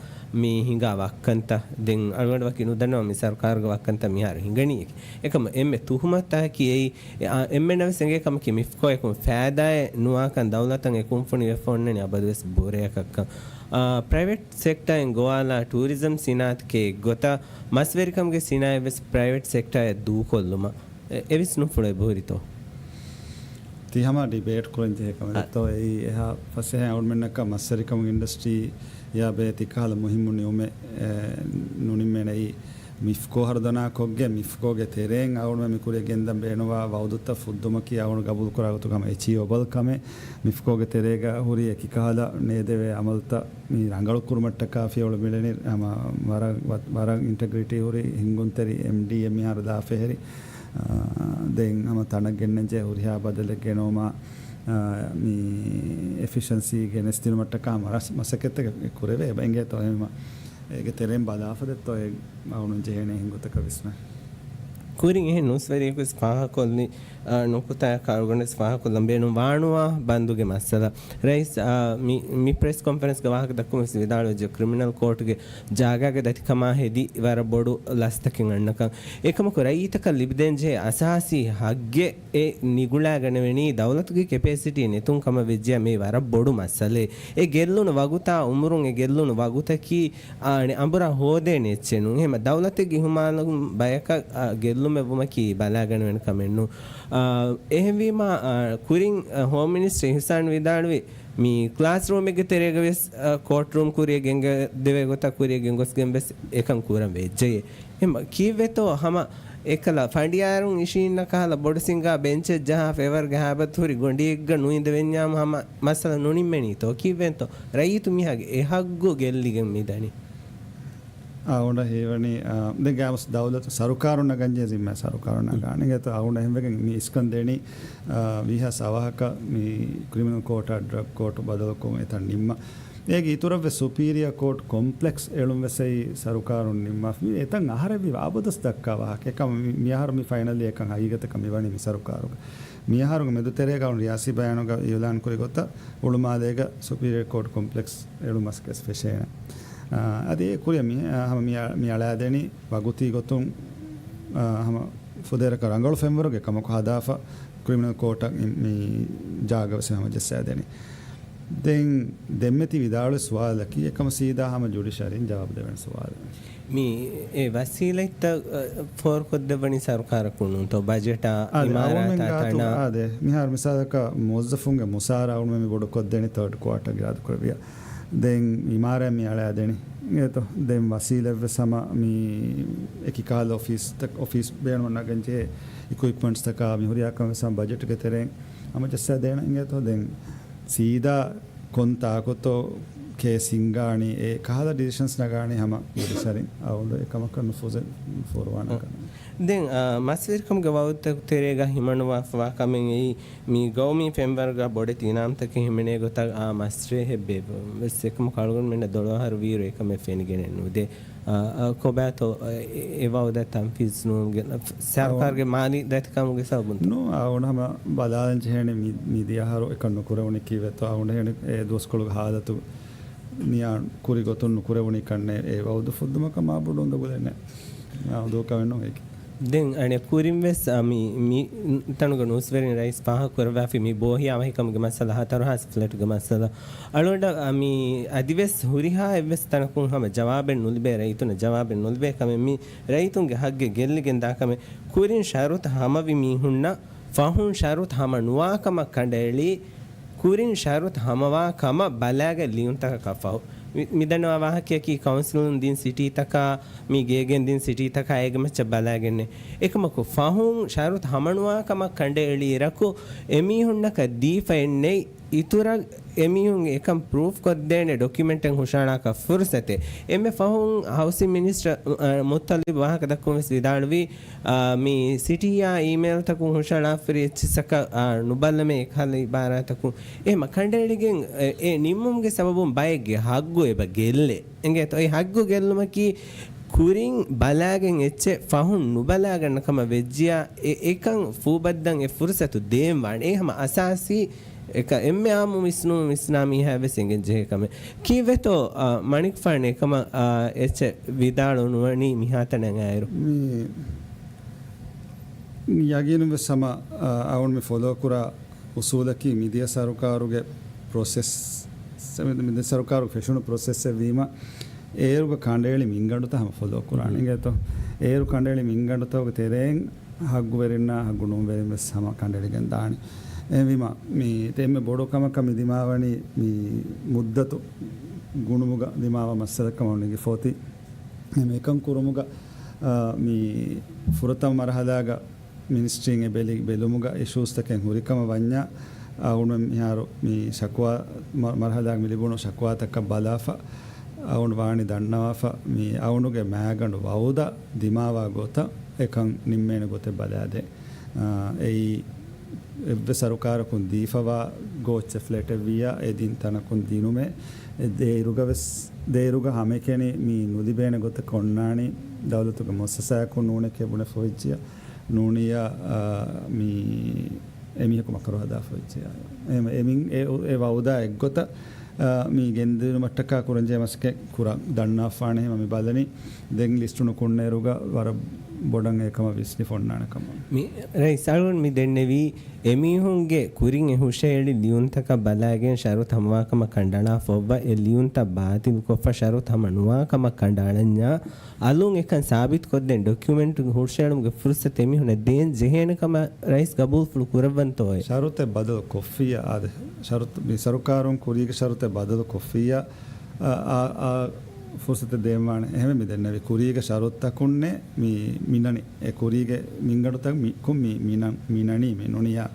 މި ހިނގާ ވައްކަންތައް. ދެން އަޅުގަނޑު ވަކި ނުދަންނަވާ މި ސަރުކާރުގެ ވައްކަންތައް މިހާރު ހިނގަނީއެކޭ. އެކަމަ އެންމެ ތުހުމަތަކީ އެއީ، އެ، އާ، އެންމެންނަށް ވެސް އެނގޭ ކަމަކީ މިފްކޯއަކުން ފައިދާއެއް ނުވާކަން ދައުލަތަށް އެ ކުންފުނި ވެފަ އޮންނަނީ އަބަދުވެސް ބުރަޔަކަށްކަން. އާ، ޕްރައިވެޓް ސެކްޓައިން ގޮވާލާ ޓޫރިޒަމް ސިނާއަތަކީ އެއްގޮތަށް މަސްވެރިކަމުގެ ސިނާއަތް ވެސް ޕްރައިވެޓް ސެކްޓައަށް ދޫކޮށްލުމަށް. އެ، އެ ވިސްނުންފުޅު އެބަހުރިތޯ؟ ތި ހަމަ ޑިބޭޓް ކުރަން ޖެހޭ ކަމެއް އަ، ދޯ؟ އެއީ އެހާ ފަސޭހަ އަޅުމެންނަކަށް މަސްވެރިކަމުގެ އިންޑަސްޓްރީއާ ބެހޭ ތިކަހަލަ މުހިއްމު ނިއުމެއް، އެ، ނުނިންމޭނެ. އެއީ މިފްކޯ ހަރުދަނާ ކޮށްގެން މިފްކޯގެ ތެރެއިން އަޅުމެން މި ކުރިއަށް ގެންދަން ބޭނުންވާ ވައުދުތައް ފުއްދުމަކީ އަޅުގަނޑު ގަބޫލު ކުރާ ގޮތުގަ ހަމަ އެޗީވަބަލް ކަމެއް. މިފްކޯގެ ތެރޭގަ ހުރި އެކި ކަހަލަ ނޭދެވޭ އަމަލުތައް މި ރަނގަޅު ކުރުމަށްޓަކާ ފިޔަވަޅު މިޅެނީ ހަމަ ވަރަށް، ވަ-، ވަރަށް އިންޓެގްރިޓީ ހުރި ހިންގުންތެރި އެމްޑީއެމް މިހާރު ލާފަ ހެރި. އާ، ދެން ހަމަ ތަނަށް ގެންނަންޖެހޭ ހުރިހާ ބަދަލެއް ގެނައުމާ، އާ، މި އެފިޝަންސީ ގެނެސްދިނުމަށްޓަކާ ހަމަ ރަސް-، މަސައްކަތްތަކެއް ކުރެވޭ. އެބަ އިނގޭތޯ އެހެންވީމަ އޭގެ ތެރެއިން ބަލާފަ ދެއްތޯ އެ އަޅުގަނޑު ޖެހޭނެ އެހެން ގޮތަކަށް ވިސްނާ. ކުރިން އެހެން ނޫސްވެރިޔަކު ވެސް ފާހަގަކޮށްލި، އާ، ނުކުތާއަކަށް އަޅުގަނޑު ވެސް ފާހަގަކޮށްލަން ބޭނުން ވާނުވާ ބަންދުގެ މައްސަލަ. ރައީސް، އާ، މި، މި ޕްރެސް ކޮންފަރެންސްގެ ވާހަކަ ދައްކުމަށް ވެސް ވިދާޅުވެއްޖެ، ކްރިމިނަލް ކޯޓުގެ ޖާގާގެ ދަތިކަމާ ހެދި ވަރަށް ބޮޑު ލަސްތަކެއް އަންނަކަން. އެކަމަކު ރައްޔިތަކަށް ލިބިދޭންޖެހޭ އަސާސީ ހައްގެއް އެ ނިގުޅާގަނެވެނީ ދައުލަތުގެ ކެޕޭސިޓީ ނެތުން ކަމަށް ވެއްޖެޔާ މީ ވަރަށް ބޮޑު މައްސަލައެއް. އެ ގެއްލުނު ވަގުތާ އުމުރުން އެ ގެއްލުނު ވަގުތަކީ އާނެ، އަނބުރާ ހޯދޭނެ އެއްޗެއް ނޫން. އެހެމަ ދައުލަތެއްގެ އިހުމާލުން ބަޔަކަށް، އާ، ގެއްލުމެއް ވުމަކީ ބަލާގަނެވޭނެ ކަމެއް ނޫން. އާ، އެހެންވީމާ، އާ، ކުރިން، އާ، ހޯމް މިނިސްޓަރ އިހުސާން ވިދާޅުވި މި ކްލާސްރޫމެއްގެ ތެރޭގަ ވެސް، އާ، ކޯޓްރޫމް ކުރިއަށް ގެންގެ ދެވޭ ގޮތަށް ކުރިއަށް ގެންގޮސްގެން ވެސް އެކަން ކުރަން ވެއްޖެޔޭ. އެހެމަ ކީއްވެތޯ ހަމަ އެކަލަ ފަނޑިޔާރުން އިށީންނަ ކަހަލަ ބޮޑު ސިންގާ ބެންޗެއް ޖަހާ ފޭވަރގެ ހާބަތު ހުރި ގޮނޑިއެއްގަ ނުއިނދެވެންޏާމު ހަމަ މައްސަލަ ނުނިންމެނީތޯ؟ ކީއްވެންތޯ؟ ރައްޔިތު މީހާގެ އެ ހައްގު ގެއްލިގެން މިދަނީ. އާ، އަޅުގަނޑަށް ހީވަނީ، އާ، ދެން ގާމުސް ދައުލަތު ސަރުކާރުން ނަގަންޖެހޭ ޒިންމާ ސަރުކާރުން ނަގާނެ. އިނގޭތޯ އަޅުގަނޑަށް އެހެންވެގެން މި އިސްކަން ދެނީ، އާ، ވީހާވެސް އަވަހަކަށް މި ކްރިމިނަލް ކޯޓާ ޑްރަގް ކޯޓު ބަދަލުކޮށް އެތަން ނިންމަ. އޭގެ އިތުރަށްވެސް ސުޕީރިއަ ކޯޓް ކޮމްޕްލެކްސް އެޅުން ވެސް އެއީ ސަރުކާރުން ނިންމާފަ. މި އެތަން އަހަރެއްވީ އަބަދުވެސް ދައްކާ ވާހަކަ. އެކަމަ މި، މިއަހަރު މި ފައިނަލީ އެކަން ހަގީގަތަކަށް މިވަނީ މި ސަރުކާރުގަ. މިއަހަރުގެ މެދުތެރޭގަ ރިޔާސީ ބަޔާނުގަ އިއުލާން ކުރި ގޮތަށް ހުޅުމާލޭގަ ސުޕީރިއަ ކޯޓް ކޮމްޕްލެކްސް އެޅުން މަސައްކަތް ފެށޭނެ. އާ، އަދި އެ ކުރިއަށް މި، އާ، ހަމަ މި އަ-، މި އަޅާދެނީ ވަގުތީ ގޮތުން، އާ، ހަމަ ފުދޭވަރަކަށް ރަނގަޅު ފެންވަރުގެ ކަމަކު ހަދާފަ ކްރިމިނަލް ކޯޓަށް މި، މި ޖާގަ ވެސް ހަމަ ޖައްސާދެނީ. ދެން ދެންމެ ތި ވިދާޅުވި ސުވާލަކީ އެކަމަ ސީދާ ހަމަ ޖުޑިޝަރީން ޖަވާބު ދެވޭނެ ސުވާލެއް. މި އެ ވަސީލަތްތައް، އަ، ފޯރުކޮށްދެއްވަނީ ސަރުކާރަކުން ނޫންތޯ؟ ބަޖެޓާ، އާދެ، އަވަންމެން އިމާރާތާ ގާތު، ތަނާ. އާދެ، މިހާރު މިސާލަކަށް މުވައްޒަފުންގެ މުސާރަ އަވަންމެން މި ބޮޑު ކޮށްދޭނީ ތާޑް ކުއާޓަރގެ އާދު ކުރެވިޔާ. ދެން އިމާރާތް މި އަޅާދޭނީ. އެތޯ، ދެން ވަސީލަތްވެސް ހަމަ މި އެކި ކަހަލަ އޮފީސްތައް، އޮފީސް ބޭނުމަށް ނަގަން ޖެހޭ އިކުއިޕްމަންޓްސްތަކާ މި ހުރިހާ ކަމެއް ވެސް ހަމަ ބަޖެޓުގެ ތެރެއިން ހަމަ ޖައްސާ ދޭނަން އިނގޭތޯ. ދެން ސީދާ ކޮން ތާކުތޯ ކޭސް ހިންގާނީ، އެ ކަހަލަ ޑިސިޝަންސް ނަގާނީ ހަމަ ޖުޑިޝަރީން. އަވަން އެކަމަކަށް ނުފޫޒެއް ފޯރުވާނެ ކަމެއް. ދެން، އާ، މަސްވެރިކަމުގެ ވައުދުތަކުގެ ތެރޭގަ ހިމަނުވާފަވާ ކަމެއް އެއީ، މި ގައުމީ ފެންވަރުގަ ބޮޑެތި އިނާމްތަކެއް ހިމެނޭ ގޮތަށް އާ މަސްރޭހެއް ބޭއްވުން ވެސް އެކަމަކު އަޅުގަނޑުމެންނަށް ދޮޅު އަހަރު ވީއިރު އެކަމެއް ފެނިގެނެއް ނުދޭ. އާ، އާ، ކޮބާތޯ، އެ، އެ ވައުދަށް ތަންފީޒް ނޫން ގެ-، ސަރުކާރުގެ މާލީ ދަތިކަމުގެ ސަބަބުން ނޫން، އަވަން ހަމަ ބަލާލަން ޖެހޭނެ މި، މި ދިޔަ އަހަރު އެކަން ނުކުރެވުނީ ކީއްވެތޯ؟ އަވަން ހެނެ އެ ދުވަސްކޮޅުގެ ހާލަތު ނިޔާ ކުރި ގޮތުން ނުކުރެވުނީ ކަންނޭ. އެ ވައުދު ފުއްދުމަކަށް މާ ބޮޑު އުނދަގުލެއް ނެތް. އާ، އުނދަގޫ ކަމެއް ނޫން އޭގެ. ދެން އަނެއް ކުރިން ވެސް، އާ، މި، މި ތަނުގެ ނޫސްވެރިން ރައީސް ފާހަގަ ކުރައްވާފި މި ބޯހިޔާ ވަހިކަމުގެ މައްސަލަ، ހަތަރު ހާސް ފްލެޓްގެ މައްސަލަ. އަޅުގަނޑަށް، އާ، މި އަދިވެސް ހުރިހާ އެއްވެސް ތަނަކުން ހަމަ ޖަވާބެއް ނުލިބޭ، ރައްޔިތުންނަށް ޖަވާބެއް ނުލިބޭ ކަމެއް، މި ރައްޔިތުންގެ ހައްގެއް ގެއްލިގެން ދާ ކަމެއް. ކުރިން ޝަރުތު ހަމަވި މީހުންނަށް ފަހުން ޝަރުތު ހަމަ ނުވާ ކަމަށް ކަނޑައެޅި، ކުރިން ޝަރުތު ހަމަވާ ކަމަށް ބަލާގެން ލިޔުންތަކަކަށް ފަހު، މި، މިދަންނަވާ ވާހަކަޔަކީ ކައުންސިލުން ދިން ސިޓީތަކާ، މި ގޭގެން ދިން ސިޓީތަކާ އޭގެ މައްޗަށް ބަލާގެންނެއް. އެކަމަކު ފަހުން ޝަރުތު ހަމަނުވާ ކަމަށް ކަނޑައެޅިއިރަކު، އެމީހުންނަކަށް ދީފައެއް ނެތް، އިތުރަށް އެމީހުން އެކަން ޕްރޫފް ކޮށްދޭނެ ޑޮކިއުމެންޓެއް ހުށަހަޅާކަށް ފުރުސަތެއް. އެންމެ ފަހުން ހައުސިން މިނިސްޓަރ، އަ، މުއްތަލިބް ވާހަކަ ދައްކުން ވެސް ވިދާޅުވީ، އާ، މި ސިޓީއާ އީމެއިލްތަކުން ހުށަހަޅާފައި އެއްޗިއްސަކަށް، އާ، ނުބަލަމޭ އެކަހަލަ އިބާރާތަކުން. އެހެމަ ކަނޑައެޅިގެން އެ، އެ ނިންމުމުގެ ސަބަބުން ބައެއްގެ ހައްގު އެބަ ގެއްލޭ. އެނގޭތޯ؟ އެ ހައްގު ގެއްލުމަކީ ކުރިން ބަލާގެން އެއްޗެއް ފަހުން ނުބަލާގަންނަ ކަމަށް ވެއްޖިޔާ، އެ، އެކަން ފޫބައްދަން އެ ފުރުސަތު ދޭން ވާނެ. އެ ހަމަ އަސާސީ އެކަ އެންމެ އާއްމު ވިސްނުން ވިސްނާ މީހާ ވެސް އެނގެން ޖެހޭ ކަމެއް. ކީއްވެތޯ، އާ، މަނިކުފާނު އެކަމަށް، އާ، އެއްޗެއް ވިދާޅު ނުވަނީ މިހާތަނަށް އައިރު؟ މި ޔަގީނުން ވެސް ހަމަ، އާ، އަވަން މި ފޮލޯ ކުރާ އުސޫލަކީ މިދިޔަ ސަރުކާރުގެ ޕްރޮސެސް، މިދިޔަ ސަރުކާރުގެ ފެށުނު ޕްރޮސެސްއެއް ވީމަ، އޭރުގަ ކަނޑައެޅި މިންގަނޑުތައް ހަމަ ފޮލޯ ކުރާނެ. އިނގޭތޯ؟ އޭރު ކަނޑައެޅި މިންގަނޑުތަކުގެ ތެރެއިން ހައްގުވެރިންނާ ހައްގު ނޫންވެރިން ވެސް ހަމަ ކަނޑައެޅިގެން ދާނެ. އެހެންވީމަ، މި އެންމެ ބޮޑު ކަމަކަށް މި ދިމާވަނީ މި މުއްދަތު ގުނުމުގަ ދިމާވާ މައްސަލަކަމަށް ނެގިފޯތި. އެހެން އެކަން ކުރުމުގަ، އާ، މި ފުރަތަމަ މަރުހަލާގަ މިނިސްޓްރީން އެ ބެލި ބެލުމުގަ އިޝޫސްތަކެއް ހުރިކަމަށް ވަންޏާ، އަޅުގަނޑު މިހާރު މި ޝަކުވާ މަ-، މަރުހަލާގަ މި ލިބުނު ޝަކުވާތަކަށް ބަލާފަ، އަޅުގަނޑު ވާނީ ދަންނަވާފަ، މި އަޅުގަނޑުގެ މާގަނޑު ވައުދަށް ދިމާވާ ގޮތަށް އެކަން ނިންމޭނެ ގޮތެއް ބަލާދޭ. އާ، އެއީ އެއްވެސް ސަރުކާރަކުން ދީފަވާ ގޯއްޗެއް ފްލެޓެއް ވިއްޔާ އެ ދިން ތަނަކުން ދިނުމޭ. އެ ދޭއިރުގަ ވެސް، ދޭއިރުގަ ހަމައެކަނި މި ނުލިބޭނެ ގޮތަކަށް އޮންނާނީ ދައުލަތުގެ މުއައްސަސާއަކުން ނޫނެކޭ ބުނެފަ ހުއްޖިޔާ ނޫނިއްޔާ، އާ، މި އެމީހަކު މަކަރު ހަދާފަ ހުއްޖިޔާ. އެ، އެމިން އެ، އެ ވައުދާ އެއްގޮތަށް، އާ، މި ގެންދިއުމަށްޓަކާ ކުރަންޖެހޭ މަސައްކަތް ކުރަން ދަންނާފާނެ ހަމަ މި ބަލަނީ. ދެން ލިސްޓު ނުކުންނައިރުގަ ވަރަށް ބޮޑަށް އެކަމަށް ވިސްނިފަ އޮންނާނެ ކަމަށް. މި ރައީސް އަޅުން މި ދެންނެވީ، އެމީހުންގެ ކުރިން އެ ހުށައެޅި ލިޔުންތަކަށް ބަލާގެން ޝަރުތު ހަމަވާކަމަށް ކަނޑައަޅާފަ އޮއްވަ، އެ ލިޔުންތައް ބާތިލްކޮށްފަ ޝަރުތު ހަމަ ނުވާކަމަށް ކަނޑައަޅަންޏާ، އަލުން އެކަން ސާބިތުކޮށްދޭން ޑޮކިއުމެންޓުގެ ހުށައެޅުމުގެ ފުރުސަތު އެމީހުނަށް ދޭން ޖެހޭނެ ކަމަށް ރައީސް ގަބޫލުފުޅު ކުރައްވަންތޯއޭ؟ ޝަރުތެއް ބަދަލު ކޮށްފިއްޔާ، އާދެ، ޝަރުތު، މި ސަރުކާރުން ކުރީގެ ޝަރުތެއް ބަދަލު ކޮށްފިއްޔާ، އާ، އާ، އާ، ފުރުސަތެއް ދޭންވާނެ. އެހެންވެ މި ދެންނެވި ކުރީގެ ޝަރުތަކުންނޭ މި މިނަނީ. އެ ކުރީގެ މިންގަނޑުތައް މި، ކުން މި، މިނަން، މިނަނީ މި ނޫނިއްޔާ،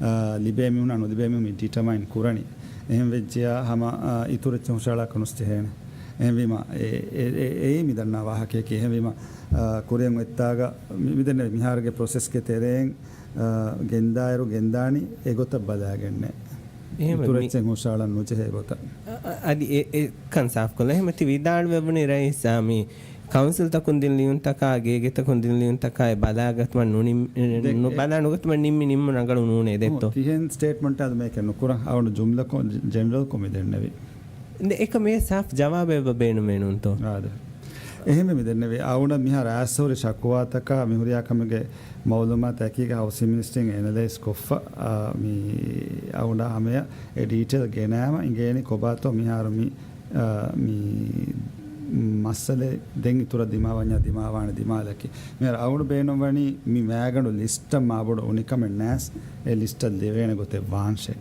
އާ، ލިބޭ މީހުންނާ ނުލިބޭ މީހުން މި ޑިޓަމައިން ކުރަނީ. އެހެން ވެއްޖެޔާ ހަމަ، އާ، އިތުރު އެއްޗެއް ހުށަހަޅާކަށް ނުސްޖެހޭނެ. އެހެންވީމަ، އެ، އެ، އެ، އެއީ މި ދަންނާ ވާހަކަޔަކީ. އެހެންވީމަ، އާ، ކުރިއަށް އޮތްތާގަ މި، މި ދެންނެވި މިހާރުގެ ޕްރޮސެސްގެ ތެރެއިން، އާ، ގެންދާއިރު ގެންދާނީ އެގޮތަށް ބަލާގެންނޭ. އެހެން އިތުރު މި އެއްޗެއް ހުށަހަޅަން ނުޖެހޭ ގޮތަށް. އަ، އަ، އަދި އެ، އެ ކަން ސާފުކޮށްލަން. އެހެންމަ ތި ވިދާޅުވެވުނީ ރައީސް، އާ، މި ކައުންސިލްތަކުން ދިން ލިޔުންތަކާ، ގޭގެތަކުން ދިން ލިޔުންތަކާ އެ ބަލާގަތުމަށް ނުނި-، ދެ-، އެ ނުބަލާ ނުގަތުމަށް ނިންމި ނިންމުން ރަނގަޅު ނޫނޭ ދެއްތޯ؟ ތިހެން ސްޓޭޓްމަންޓާ މޭކެއް ނުކުރަން. އަވަން ޖުމްލަކޮށް، ޖެނެރަލްކޮށް މި ދެންނެވި. ދެ އެކަމޭ ސާފް ޖަވާބެއް އެބަ ބޭނުމޭ ނޫންތޯ؟ އާދެ. އެހެންވެ މި ދެންނެވި އަޅުގަނޑަށް މިހާރު އައިސް ހުރި ޝަކުވާތަކާ މި ހުރިހާ ކަމުގެ މައުލޫމާތު އެކީގަ ހައުސިން މިނިސްޓްރީން އެނަލައިޒް ކޮށްފަ، އާ، މި އަޅުގަނޑަށް ހަމަޔަށް އެ ޑީޓެއިލް ގެނައިމަ އިނގޭނީ ކޮބާތޯ މިހާރު މި، އާ، މި މައްސަލަ ދެން އިތުރަށް ދިމާވަންޏާ ދިމާވާނެ ދިމާލަކީ. މިހާރު އަޅުގަނޑު ބޭނުންވަނީ މި މައިގަނޑު ލިސްޓަށް މާބޮޑު އުނިކަމެއް ނާސް އެ ލިސްޓަށް ލެވޭނެ ގޮތެއް ވާންށޭ.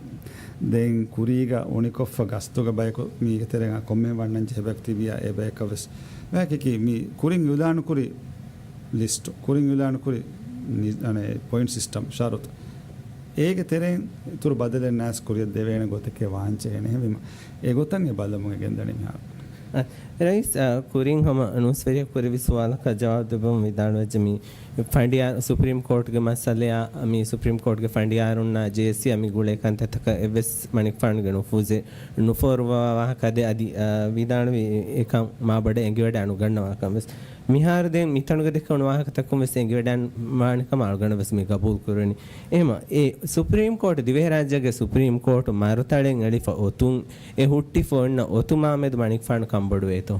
ދެން ކުރީގަ އުނިކޮށްފަ ގަސްތުގަ ބަޔަކު މީގެ ތެރެއިން ކޮންމެ ވަންނަން ޖެހޭ ބަޔަކު ތިބިޔާ އެ ބަޔަކަށް ވެސް ވާކިކީ މި ކުރިން އިއުލާނުކުރި ލިސްޓު، ކުރިން އިއުލާނުކުރި ނި-، އަނެ، ޕޮއިންޓް ސިސްޓަމް ޝަރުތު. އޭގެ ތެރެއިން އިތުރު ބަދަލެއް ނާސް ކުރިއަށް ދެވޭނެ ގޮތެކޭ ވާންޖެހޭނެ. އެހެންވީމަ، އެގޮތަށް އެ ބަލަމުން ގެންދަނީ މިހާރު. އަ، ރައީސް، އަ، ކުރިން ހަމަ ނޫސްވެރިޔަކު ކުރެއްވި ސުވާލަކަށް ޖަވާބު ދެއްވަމުން ވިދާޅުވެއްޖެ މި ފަނޑިޔާ، ސުޕްރީމް ކޯޓްގެ މައްސަލަޔާ، މި ސުޕްރީމް ކޯޓްގެ ފަނޑިޔާރުންނާ ޖޭއެސްސީއާ މި ގުޅޭ ކަންތައްތަކަށް އެއްވެސް މަނިކުފާނުގެ ނުފޫޒެއް ނުފޯރުވާ ވާހަކަ އަދި، އަ، ވިދާޅުވި އެކަން މާބޮޑަށް އެނގިވަޑައި ނުގަންނަވާކަން ވެސް. މިހާރު ދެން މިތަނުގަ ދެކެވުނު ވާހަކަތަކުން ވެސް އެނގިވަޑައިން ވާނެ ކަމަށް އަޅުގަނޑަށް ވެސް މި ގަބޫލު ކުރަނީ. އެހެމަ، އެ ސުޕްރީމް ކޯޓް، ދިވެހިރާއްޖޭގެ ސުޕްރީމް ކޯޓް މަރުތަޅެއް އެޅިފަ އޮތުން، އެ ހުއްޓިފަ އޮންނަ އޮތުމާމެދު މަނިކުފާނު ކަންބޮޑުވޭތޯ؟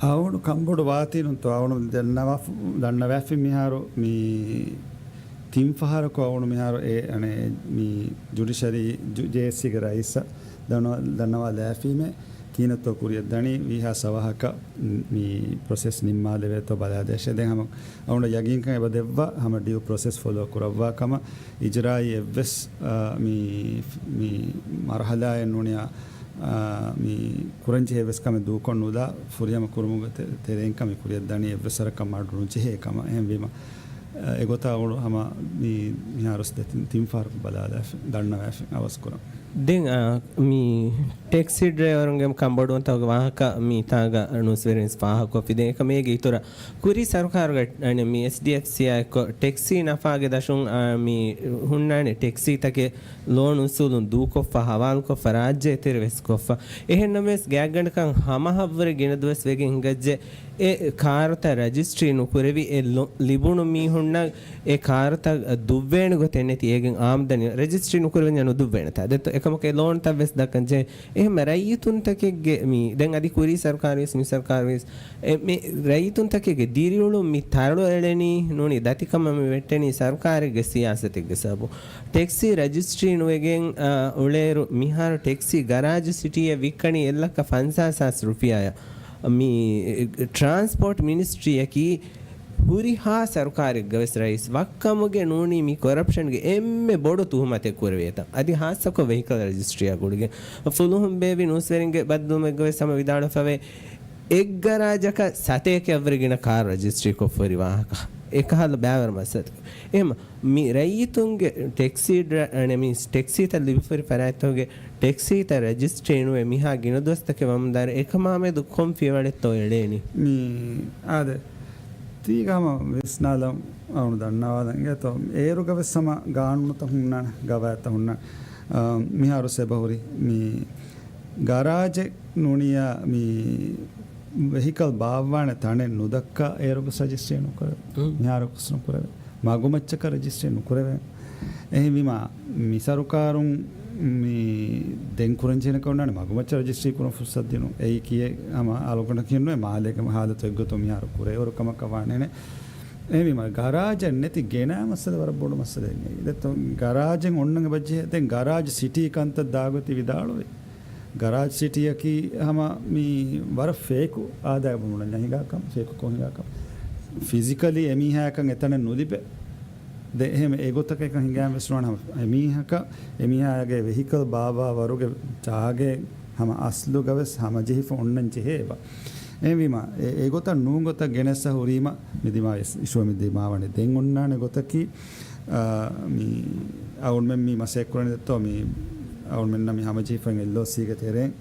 އަޅުގަނޑު ކަންބޮޑު ވާތީނުންތޯ؟ އަޅުގަނޑު ދަންނަވާ-، ދަންނަވާފި މިހާރު މި ތިން ފަހަރަކު އަޅުގަނޑު މިހާރު އެ، އަނެ، މި ޖުޑިޝަރީ، ޖު-، ޖޭއެސްސީގެ ރައީސަށް ދަންނަ-، ދަންނަވާލައިފީމޭ. ކިހިނެއްތޯ ކުރިއަށް ދަނީ ވީހާ ސަވަހަކަށް މި ޕްރޮސެސް ނިންމާލެވޭތޯ ބަލާދޭށޭ. ދެން ހަމަ އަޅުގަނޑަށް ޔަގީންކަން އެބަ ދެއްވާ ހަމަ ޑިއު ޕްރޮސެސް ފޮލޯ ކުރައްވާ ކަމަށް. އިޖްރާއީ އެއްވެސް، އާ، މި، މި މަރުހަލާއެއް ނޫނިއްޔާ، އާ، މި ކުރަންޖެހޭ އެއްވެސް ކަމެއް ދޫކޮށް ނުލާ ފުރިހަމަ ކުރުމުގެ ތެ-، ތެރެއިން ކަމެއް ކުރިއަށް ދަނީ އެއްވެސް ވަރަކަށް މަޑު ނުޖެހޭ ކަމަށް. އެހެންވީމަ، އާ، އެގޮތަށް އަޅުގަނޑު ހަމަ މި، މިހާރުސް ދެތިން، ތިން ފަހަރަކު ބަލާލާފި، ދަންނަވާފި އަވަސް ކުރަން. ދެން، އާ، މި ޓެކްސީ ޑްރައިވަރުންގެ ކަންބޮޑުވުންތަކުގެ ވާހަކަ މިތާގަ ނޫސްވެރިން ފާހަގަކޮށްފި ދެން އެކަމޭގެ އިތުރަށް ކުރީ ސަރުކާރުގެ، އަނެ، މި އެސްޑީއެފްސީއާ އެއްކޮށް ޓެކްސީ ނަފާގެ ދަށުން، އާ، މި ހުންނާނެ ޓެކްސީތަކެއް ލޯން އުސޫލުން ދޫކޮށްފަ ހަވާލުކޮށްފަ ރާއްޖެ އެތެރެ ވެސް ކޮށްފަ. އެހެންނަމަވެސް ގާތްގަނޑަކަށް ހަމަހަށްވުރެ ގިނަ ދުވަސް ވެގެން ހިނގައްޖެ އެ ކާރުތައް ރަޖިސްޓްރީ ނުކުރެވި އެ ލޯ-، ލިބުނު މީހުންނަށް އެ ކާރުތައް ދުއްވޭނެ ގޮތެއް ނެތި އޭގެން އާމްދަނީ ރަޖިސްޓްރީ ނުކުރެވެންޏާ ނުދުއްވޭނެތާ. ދެއްތޯ އެކަމަކު އެ ލޯންތައް ވެސް ދައްކަން ޖެހޭ. އެހެންމެ ރައްޔިތުންތަކެއްގެ މި ދެން އަދި ކުރީ ސަރުކާރުވެސް މި ސަރުކާރުވެސް އެ މި ރައްޔިތުންތަކެއްގެ ދިރިއުޅުން މި ތަޅު އެޅެނީ ނޫނީ ދަތިކަމަށް މި ވެއްޓެނީ ސަރުކާރެއްގެ ސިޔާސަތެއްގެ ސަބަބުން. ޓެކްސީ ރަޖިސްޓްރީ ނުވެގެން، އާ، އުޅޭއިރު މިހާރު ޓެކްސީ ގަރާޖު ސިޓީއަށް ވިއްކަނީ އެއްލައްކަ ފަންސާސް ހާސް ރުފިޔާއަށް. މި ޓްރާންސްޕޯޓް މިނިސްޓްރީއަކީ ހުރިހާ ސަރުކާރެއްގަވެސް ރައީސް ވައްކަމުގެ ނޫނީ މި ކޮރަޕްޝަންގެ އެންމެ ބޮޑު ތުހުމަތެއް ކުރެވޭތަ؟ އަދި ހާއްސަކޮށް ވެހިކަލް ރަޖިސްޓްރީއާ ގުޅިގެން ފުލުހުން ބޭއްވި ނޫސްވެރިންގެ ބައްދަލުވުމެއްގަވެސް ހަމަ ވިދާޅުވެފަވޭ، އެއް ގަރާޖަކަށް ސަތޭކައަށްވުރެ ގިނަ ކާރު ރަޖިސްޓްރީކޮށްފަ ހުރި ވާހަކަ. އެކަހަލަ ބައިވަރު މައްސަލަތަކެއް. އެހެމަ މި ރައްޔިތުންގެ ޓެކްސީ ޑްރަ-، އަނެ، މި ޓެކްސީތައް ލިބިފަ ހުރި ފަރާތްތަކުގެ ޓެކްސީތައް ރަޖިސްޓްރީ ނުވެ މިހާ ގިނަ ދުވަސްތަކެއް ވަމުންދާއިރު އެކަމާމެދު ކޮން ފިޔަވަޅެއްތޯ އެޅޭނީ؟ މި އާދެ، ތީގަ ހަމަ ވިސްނާލަން އަޅުގަނޑު ދަންނަވާލަން އިނގޭތޯ. އޭރުގަ ވެސް ހަމަ ގާނޫނުތައް ހުންނާނެ، ގަވާއިދުތައް ހުންނާނެ. އާ، މިހާރު ސެބަހުރި މި ގަރާޖެއް ނޫނިއްޔާ މި ވެހިކަލް ބާއްވާނެ ތަނެއް ނުދައްކާ އޭރުގަސް ރަޖިސްޓްރީ ނުކުރެވޭ. މިހާރު ކުސް ނުކުރެވޭ. މަގުމައްޗަކަށް ރަޖިސްޓްރީ ނުކުރެވޭ. އެހެންވީމާ، މި ސަރުކާރުން މި ދެން ކުރަން ޖެހޭނެ ކަމެއް ނޫން މަގުމައްޗަށް ރަޖިސްޓްރީ ކުރަން ފުރުސަތު ދިނުން. އެއީ ކިޔޭ ހަމަ އަޅުގަނޑަކީ ނުވޭ، މާލޭގެ ހާލަތު އެއްގޮތަށް މިހާރު ކުރެވޭ ކަމަކަށް ވާނެ. އެހެންވީމާ، ގަރާޖެއް ނެތި ގެނައި މައްސަލަ ވަރަށް ބޮޑު މައްސަލައެއް. ދެއްތޯ ގަރާޖެއް އޮންނަން އެބަޖެހޭ. ދެން ގަރާޖް ސިޓީ ކަންތައް ދާގޮތި ވިދާޅުވި. ގަރާޖް ސިޓީއަކީ ހަމަ މި ވަރަށް ފޭކު އާދައިގެ ބުނަންޏާ ހިނގާ ކަމަށް، ފޭކުކޮށް ހިނގާ ކަމަށް. ފިޒިކަލީ އެމީހާއަކަށް އެތަނެއް ނުލިބޭ. ދެ އެހެން އެގޮތަކަށް އެކަން ހިނގާން ވެސް ނުވާނެ. ހަމަ އެމީހަކަށް، އެމީހާގެ ވެހިކަލް ބާއްވާ ވަރުގެ ޖާގައެއް ހަމަ އަސްލުގަ ވެސް ހަމަޖެހިފަ އޮންނަން ޖެހޭ އެބަ. އެހެންވީމާ، އެ، އެގޮތަށް ނޫން ގޮތަށް ގެނެއްސަ ހުރީމަ، މި ދިމާވި އިސް-، އިޝޫ މި ދިމާވަނީ. ދެން އޮންނާނެ ގޮތަކީ، އާ، މި އަޅުގަނޑުމެން މި މަސައްކަތް ކުރަނީ ދެއްތޯ، މި އަޅުގަނޑުމެންނަށް މި ހަމަޖެހިފައި އެލްއޯސީގެ ތެރެއިން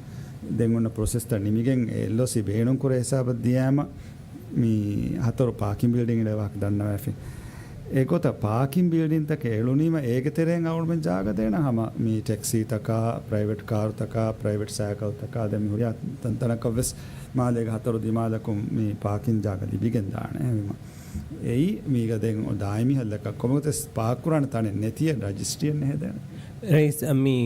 ދެން އޮންނަ ޕްރޮސެސްތައް ނިމިގެން އެ އެލްއޯސީ ބޭނުން ކުރޭ ހިސާބަށް ދިޔައިމަ، މި ހަތަރު ޕާކިން ބިލްޑިން އެޅޭ ވާހަކަ ދަންނަވައިފި. އެގޮތަށް ޕާކިން ބިލްޑިންތަކެއް އެޅުނީމަ އޭގެ ތެރެއިން އަޅުގަނޑުމެން ޖާގަ ދޭނަ ހަމަ މި ޓެކްސީތަކާ، ޕްރައިވެޓް ކާރުތަކާ، ޕްރައިވެޓް ސައިކަލްތަކާ، ދެން މި ހުރިހާ ތަންތަނަކަށް ވެސް މާލޭގެ ހަތަރު ދިމާލަކުން މި ޕާކިން ޖާގަ ލިބިގެން ދާނެ. އެހެންވީމަ އެއީ މީގަ ދެން ދާއިމީ ހައްލަކަށް ކޮންމެގޮތެއް ޕާކް ކުރާނެ ތަނެއް ނެތިއެއް ރަޖިސްޓްރީއެއް ނެހެދޭނެ. ރައީސް، މި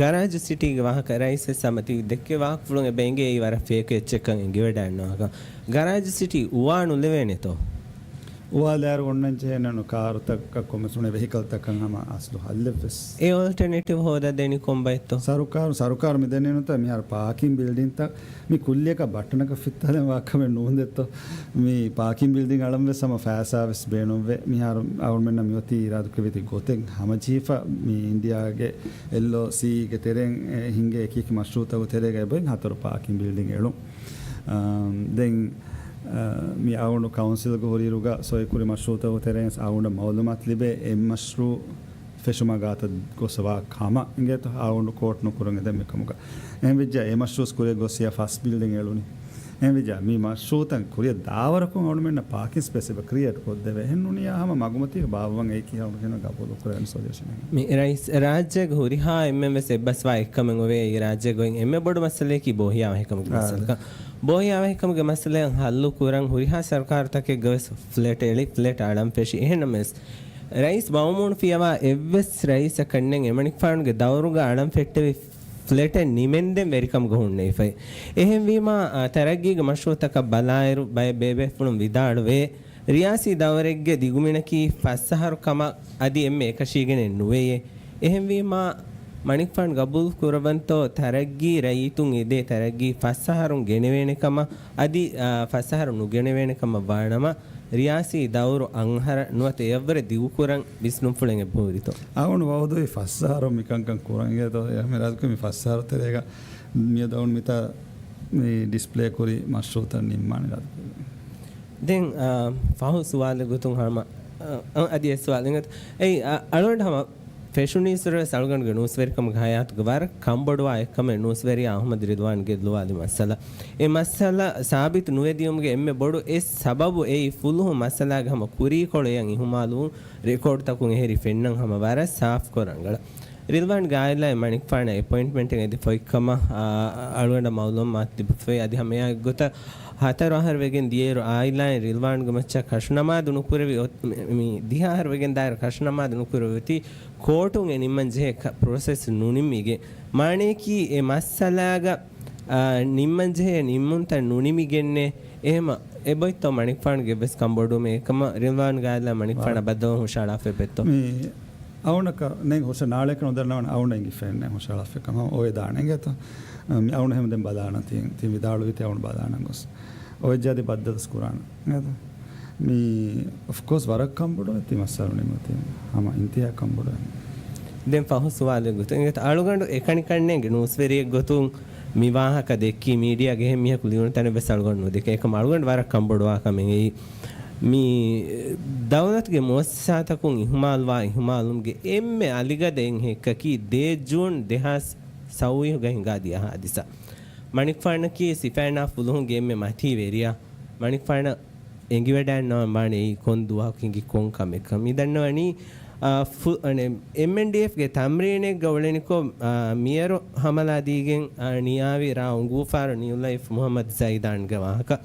ގަރާޖު ސިޓީގެ ވާހަކަ ރައީސް ވެސް ހަމަ ތި ދެއްކޭ ވާހަކަފުޅުން އެބަ އެނގޭ އެއީ ވަރަށް ފޭކު އެއްޗެއްކަން އެނގިވަޑައިންނަ ވާހަކަ. ގަރާޖު ސިޓީ އުވާ ނުލެވޭނެތޯ؟ އުވާލާއިރު އޮންނަން ޖެހޭނެ ކާރުތަކަށް ކޮންމެސް ވެހިކަލްތަކަށް ހަމަ އަސްލު ހައްލެއްވެސް. އެ އޯލްޓަނޭޓިވް ހޯދަދޭނީ ކޮންބައެއްތޯ؟ ސަރުކާރު، ސަރުކާރު މިދެންނެވިނުތަ މިހާރު ޕާކިން ބިލްޑިންތައް މި ކުއްލިއަކަށް ބައްޓަނަކަށް ފިއްތާލެން ވާކަމެއް ނޫންދެއްތޯ؟ މި ޕާކިން ބިލްޑިން އަޅަން ވެސް ހަމަ ފައިސާ ވެސް ބޭނުންވޭ. މިހާރު އަޅުމެންނަށް މިއޮތީ އިރާދުކުރެވޭތީ ގޮތެއް ހަމަޖެހިފަ މި އިންޑިއާގެ އެލްއޯސީގެ ތެރެއިން ހިންގޭ އެކި އެކި މަޝްރޫއުތަކުގެ ތެރޭގައި އެބައިން ހަތަރު ޕާކިން ބިލްޑިން އެޅުން. އާ، ދެން، އާ، މި އަޅުގަނޑު ކައުންސިލްގެ ހުރިއިރުގަ ސޮއިކުރި މަޝްރޫއުތަކުގެ ތެރެއިން އަޅުގަނޑަށް މައުލޫމާތު ލިބޭ އެއް މަޝްރޫއު ފެށުމާ ގާތަށް ގޮސް ވާ ކަމަށް އިނގޭތޯ އަޅުގަނޑު ކޯޓް ނުކުރަން އެދެން މިކަމުގަ. އެހެން ވެއްޖެ އެ މަޝްރޫއު ކުރިއަށް ގޮސް އެއާ ފަސް ބިލްޑިން އެޅުނީ. އެހެން ވެއްޖެ މި މަޝްރޫއުތައް ކުރިއަށް ދާވަރަކުން އަޅުމެންނަށް ޕާކިން ސްޕޭސް އެބަ ކްރިއޭޓް ކޮށްދެވޭ. އެހެން ނޫނިއްޔާ ހަމަ މަގުމަތީގަ ބާއްވަން އެއީކީ އަޅުގަނޑު ގަބޫލު ކުރެވޭނެ ސޮލިއުޝަނެއް. މި ރައީސް، ރާއްޖޭގެ ހުރިހާ އެންމެން ވެސް އެއްބަސްވާ އެއްކަމެއް އޮވޭ. އެއީ ރާއްޖޭގަ އޮތް އެންމެ ބޮޑު މައްސަލައަކީ ބޯހިޔާވަހިކަމުގެ އާ. މައްސަލަކަން. ބޯހިޔާވަހިކަމުގެ މައްސަލައަށް ހައްލު ކުރަން ހުރިހާ ސަރުކާރުތަކެއްގަ ވެސް ފްލެޓް އެޅި، ފްލެޓް އަޅަން ފެށި. އެހެންނަމަވެސް، ރައީސް ބައުމޫނު ފިޔަވާ އެއްވެސް ރައީސަކަށް ނެތް އެމަނިކުފާނުގެ ދައުރުގަ އަޅަން ފެއްޓެވި ފްލެޓެއް ނިމެންދެން ވެރިކަމުގަ ހުންނެވިފައި. އެހެންވީމާ، އާ، ތަރައްގީގެ މަޝްރޫއުތަކަށް ބަލާއިރު، ބައެއް ބޭބޭފުޅުން ވިދާޅުވޭ، ރިޔާސީ ދައުރެއްގެ ދިގުމިނަކީ ފަސް އަހަރު ކަމަށް އަދި އެންމެ އެކަށީގެނެއް ނުވެޔޭ. އެހެންވީމާ، މަނިކުފާނު ގަބޫލު ކުރައްވަންތޯ ތަރައްގީ ރައްޔިތުން އެދޭ ތަރައްގީ ފަސް އަހަރުން ގެނެވޭނެ ކަމަށް އަދި، އާ، ފަސް އަހަރު ނުގެނެވޭނެ ކަމަށް ވާނަމަ، ރިޔާސީ ދައުރު އަށް އަހަރަށް ނުވަތަ އެއަށްވުރެ ދިގުކުރަން ވިސްނުންފުޅެއް އެބަހުރިތޯ؟ އަޅުގަނޑު ވައުދުވީ ފަސް އަހަރު މިކަންކަން ކުރަން އިނގޭތޯ؟ އެހެން މި ރާއްޖޭގަ މި ފަސް އަހަރު ތެރޭގަ މިއަދު އަޅުގަނޑު މިތާ މި ޑިސްޕްލޭ ކުރި މަޝްރޫއުތައް ނިންމާނެ ރާއްޖޭގަ. ދެން، އާ، ފަހު ސުވާލެއް ގޮތުން ހަމަ، އާ، އަދި އެއް ސުވާލެއް އިނގޭތޯ؟ އެއީ، އާ، އަޅުގަނޑު ހަމަ ފެށުނީއްސުރެ ވެސް އަޅުގަނޑުގެ ނޫސްވެރިކަމުގެ ހަޔާތުގެ ވަރަށް ކަންބޮޑުވާ އެއްކަމެއް ނޫސްވެރިޔާ އަހުމަދު ރިދުވާން ގެއްލުވާލި މައްސަލަ. އެ މައްސަލަ ސާބިތު ނުވެދިޔުމުގެ އެންމެ ބޮޑު އެއް ސަބަބު އެއީ ފުލުހު މައްސަލާގެ ހަމަ ކުރީކޮޅު އެޔަށް އިހުމާލުވުން ރެކޯޑްތަކުން އެހެރީ ފެންނަން ހަމަ ވަރަށް ސާފްކޮށް ރަނގަޅަށް. ރިލްވާންގެ އާއިލާއިން މަނިކުފާނަށް އެޕޮއިންޓްމަންޓެއް އެދި ފޮތްކަމަށް، އާ، އަޅުގަނޑަށް މައުލޫމާތު ލިބިފައި އަދި ހަމައެއާއެއްގޮތަށް ހަތަރު އަހަރު ވެގެން ދިޔައިރު އާއިލާއިން ރިލްވާންގެ މައްޗަށް ކަށުނަމާދު ނުކުރެވި އޮތް-، މި، މި ދިހަ އަހަރު ވެގެން ދާއިރު ކަށުނަމާދު ނުކުރެވި އޮތީ ކޯޓުން އެ ނިންމަންޖެހޭ ކަ-، ޕްރޮސެސް ނުނިންމިގެން. މާނަޔަކީ އެ މައްސަލާގަ، އާ، ނިންމަންޖެހޭ ނިންމުންތައް ނުނިމިގެންނޭ. އެހެމަ އެބައޮތްތޯ މަނިކުފާނުގެ އެއްވެސް ކަންބޮޑުވުމެއް އެކަމަށް ރިލްވާންގެ އާއިލާ މަނިކުފާނަށް ބައްދަލުވުން ހުށައަޅާފައި އޮތްތޯ؟ މި އަޅުގަނޑަކަށް ނެތް ހުށަ ނާޅެއަކަށް ނުދަންނަވަން އަޅުގަނޑަށް އެނގިފައެއް ނެތް ހުށައަޅާފައި ކަމަށް އޮވެދާނެ އިނގޭތޯ؟ މި އަޅުގަނޑު ހަމަ ދެން ބަލާނަން ތި، ތި ވިދާޅުވީތީ އަޅުގަނޑު ބަލާނަން ގޮސް. އޮވެއްޖެ އަދި ބައްދަލުވެސް ކުރާނަން އިނގޭތޯ؟ މި އޮފްކޯސް ވަރަށް ކަންބޮޑުވޭ ތި މައްސަލަ ނިމުނީ ހަމަ އިންތިހާ ކަންބޮޑުވޭ. ދެން ފަހު ސުވާލެއް ގޮތުން އިނގޭތޯ؟ އަޅުގަނޑު އެކަނި ކަންނޭނގެ ނޫސްވެރިއެއް ގޮތުން މި ވާހަކަ ދެއްކީ މީޑިއާގެ އެހެން މީހަކު ލިޔުނު ތަނެއް ވެސް އަޅުގަނޑު ނުދެކޭ. އެކަމަށް އަޅުގަނޑު ވަރަށް ކަންބޮޑުވާ ކަމެއް އެއީ. މި ދައުލަތުގެ މުއައްސަސާތަކުން އިހުމާލުވާ އިހުމާލުމުގެ އެންމެ އަލިގަދަ އެއް ހެއްކަކީ ދޭއް ޖޫން ދެހާސް ސައުވީހުގަ ހިނގާ ދިޔަ ހާދިސާ. މަނިކުފާނަކީ ސިފައިންނާ ފުލުހުންގެ އެންމެ މަތީ ވެރިޔާ. މަނިކުފާނަށް އެނގިވަޑައިންނަވަން ވާނެ އެއީ ކޮން ދުވަހަކު ހިނގި ކޮން ކަމެއްކަން. މި ދަންނަވަނީ، އާ، ފު-، އަނެ، އެމްއެންޑީއެފްގެ ތަމްރީނެއްގަ އުޅެނިކޮށް، އާ، މިޔަރު ހަމަލާ ދީގެން، އާ، ނިޔާވި ރ. އުނގޫފާރު ނިއުލައިފް މުހައްމަދު ޒައިދާންގެ ވާހަކަ.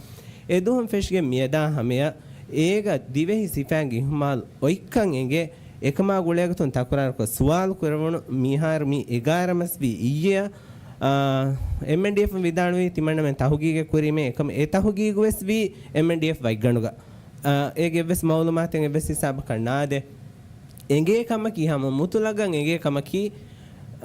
އެދުވަހުން ފެށިގެން މިއަދާ ހަމަޔަށް އޭގަ ދިވެހި ސިފައިންގެ އިހުމާލު އޮތްކަން އެނގޭ. އެކަމާ ގުޅޭގޮތުން ތަކުރާރުކޮށް ސުވާލު ކުރެވުނު މިހާރު މި އެގާރަ މަސް ވީ އިއްޔެއަށް، އާ، އެމްއެންޑީއެފް ވިދާޅުވީ ތިމަންނަމެން ތަހުގީގެއް ކުރީމޭ އެކަމަށް އެ ތަހުގީގު ވެސް ވީ އެމްއެންޑީއެފް ވައްގަނޑުގަ. އާ، އޭގެ އެއްވެސް މައުލޫމާތެއް އެއްވެސް ހިސާބަކަށް ނާދޭ. އެނގޭ ކަމަކީ ހަމަ މުތުލަގަށް އެނގޭ ކަމަކީ،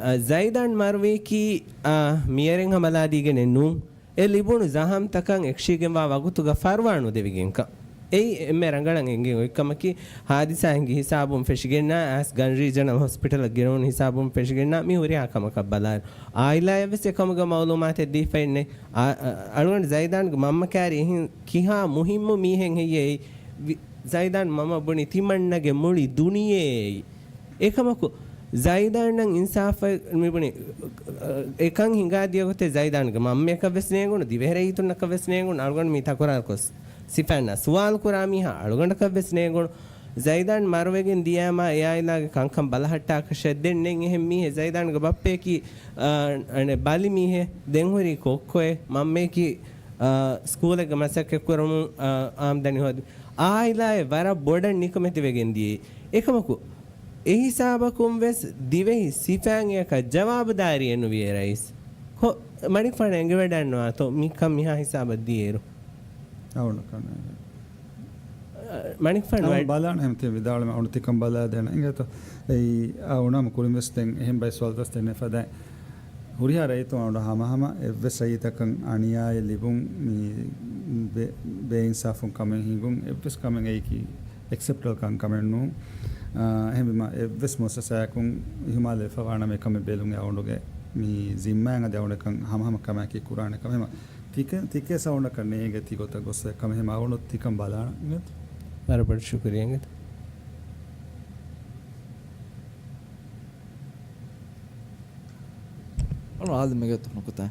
އާ، ޒައިދާން މަރުވީކީ، އާ، މިޔަރެން ހަމަލާދީގެނެއް ނޫން. އެ ލިބުނު ޒަހަމްތަކަށް އެކަށީގެންވާ ވަގުތުގަ ފަރުވާ ނުދެވިގެންކަން. އެއީ އެންމެ ރަނގަޅަށް އެނގެން އޮތްކަމަކީ، ހާދިސާ ހިނގި ހިސާބުން ފެށިގެންނާ، އައިސް ގަން ރީޖަނަލް ހޮސްޕިޓަލަށް ގެނެވުނު ހިސާބުން ފެށިގެންނާ، މި ހުރިހާ ކަމަކަށް ބަލާއިރު، އާއިލާއަށްވެސް އެކަމުގެ މައުލޫމާތެއް ދީފައެއްނެތް. އަ-، އަ-، އަޅުގަނޑު ޒައިދާންގެ މަންމަ ކާރި އެހެން ކިހާ މުހިއްމު މީހެއް ހެއްޔޭ އެއީ؟ ވި-، ޒައިދާން މަންމަ ބުނި ތިމަންނަގެ މުޅި ދުނިޔެއޭ އެއީ. އެކަމަކު، ޒައިދާންއަށް އިންސާފަށް މިބުނި، އެކަން ހިނގާދިޔަ ގޮތެއް ޒައިދާންގެ މަންމަޔަކަށްވެސް ނޭނގުނު، ދިވެހިރައްޔިތުންނަކަށްވެސް ނޭނގުނު، އަޅުގަނޑު މި ތަކުރާރުކޮށް، ސިފައިންނާ ސުވާލު ކުރާ މީހާ އަޅުގަނޑަކަށްވެސް ނޭނގުނު. ޒައިދާން މަރުވެގެން ދިޔައިމާ އެ އާއިލާގެ ކަންކަން ބަލަހައްޓާކަށެއް ދެން ނެތް އެހެން މީހެއް. ޒައިދާންގެ ބައްޕަޔަކީ، އާ، އަނެއް ބަލި މީހެއް، ދެން ހުރީ ކޮއްކޮއެއް، މަންމަޔަކީ، އާ، ސްކޫލެއްގަ މަސައްކަތްކުރަމުން، އާ، އާމްދަނީ ހޯދި. އާއިލާއެއް ވަރަށް ބޮޑަށް ނިކަމެތިވެގެން ދިޔައީ. އެކަމަކު، އެހިސާބަކުން ވެސް ދިވެހި ސިފައިން އެއަކަށް ޖަވާބުދާރީއެއް ނުވިއޭ ރައީސް. ހޮ، މަނިކުފާނު އެނގިވަޑައިންނަވާތޯ މިކަން މިހާ ހިސާބަށް ދިޔައިރު؟ އަވަނަކަން. މަނިކުފާނު އަވަން ވަ- ބަލާން ހެމްތި ވިދާޅުމެ އަވަން ތިކަން ބަލާދޭނަ އިނގޭތޯ. އެއީ އަވަނަމަ ކުރިން ވެސް ދެން އެހެން ބައި ސުވާލުތަސް ދެންނެ ފަދައިން. ހުރިހާ ރައްޔިތުން އަވަނޑަ ހަމަހަމަ އެއްވެސް ރައްޔިތަކަށް އަނިޔާއެއް ލިބުން މި ބެ-، ބޭއިންސާފުން ކަމެއް ހިނގުން އެއްވެސް ކަމެއް އެއީކީ އެކްސެޕްޓަބަލް ކަންކަމެއް ނޫން. އާ، އެހެންވީމަ އެއްވެސް މުއައްސަސާއަކުން އިހުމާލު ވެފަ ވާނަމަ އެކަމެއް ބެލުން އެ އަވަނޑުގެ މި ޒިންމާއަށް އަދި އަވަނޑަކަށް ހަމަހަމަ ކަމާއެކީ ކުރާނެ ކަމެއް. ހަމަ ތިކެ-، ތިކެސް އަވަނޑަކަށް ނޭނގެ ތިގޮތަށް ގޮސް އެ ކަމެއް ހަމަ އަވަނޑު ތިކަން ބަލާނަ އިނގޭތޯ. ވަރަށް ބޮޑަށް ޝުކުރިއްޔާ އިނގޭތޯ. އަޅު އާލިމެގެ ނުކުތާ.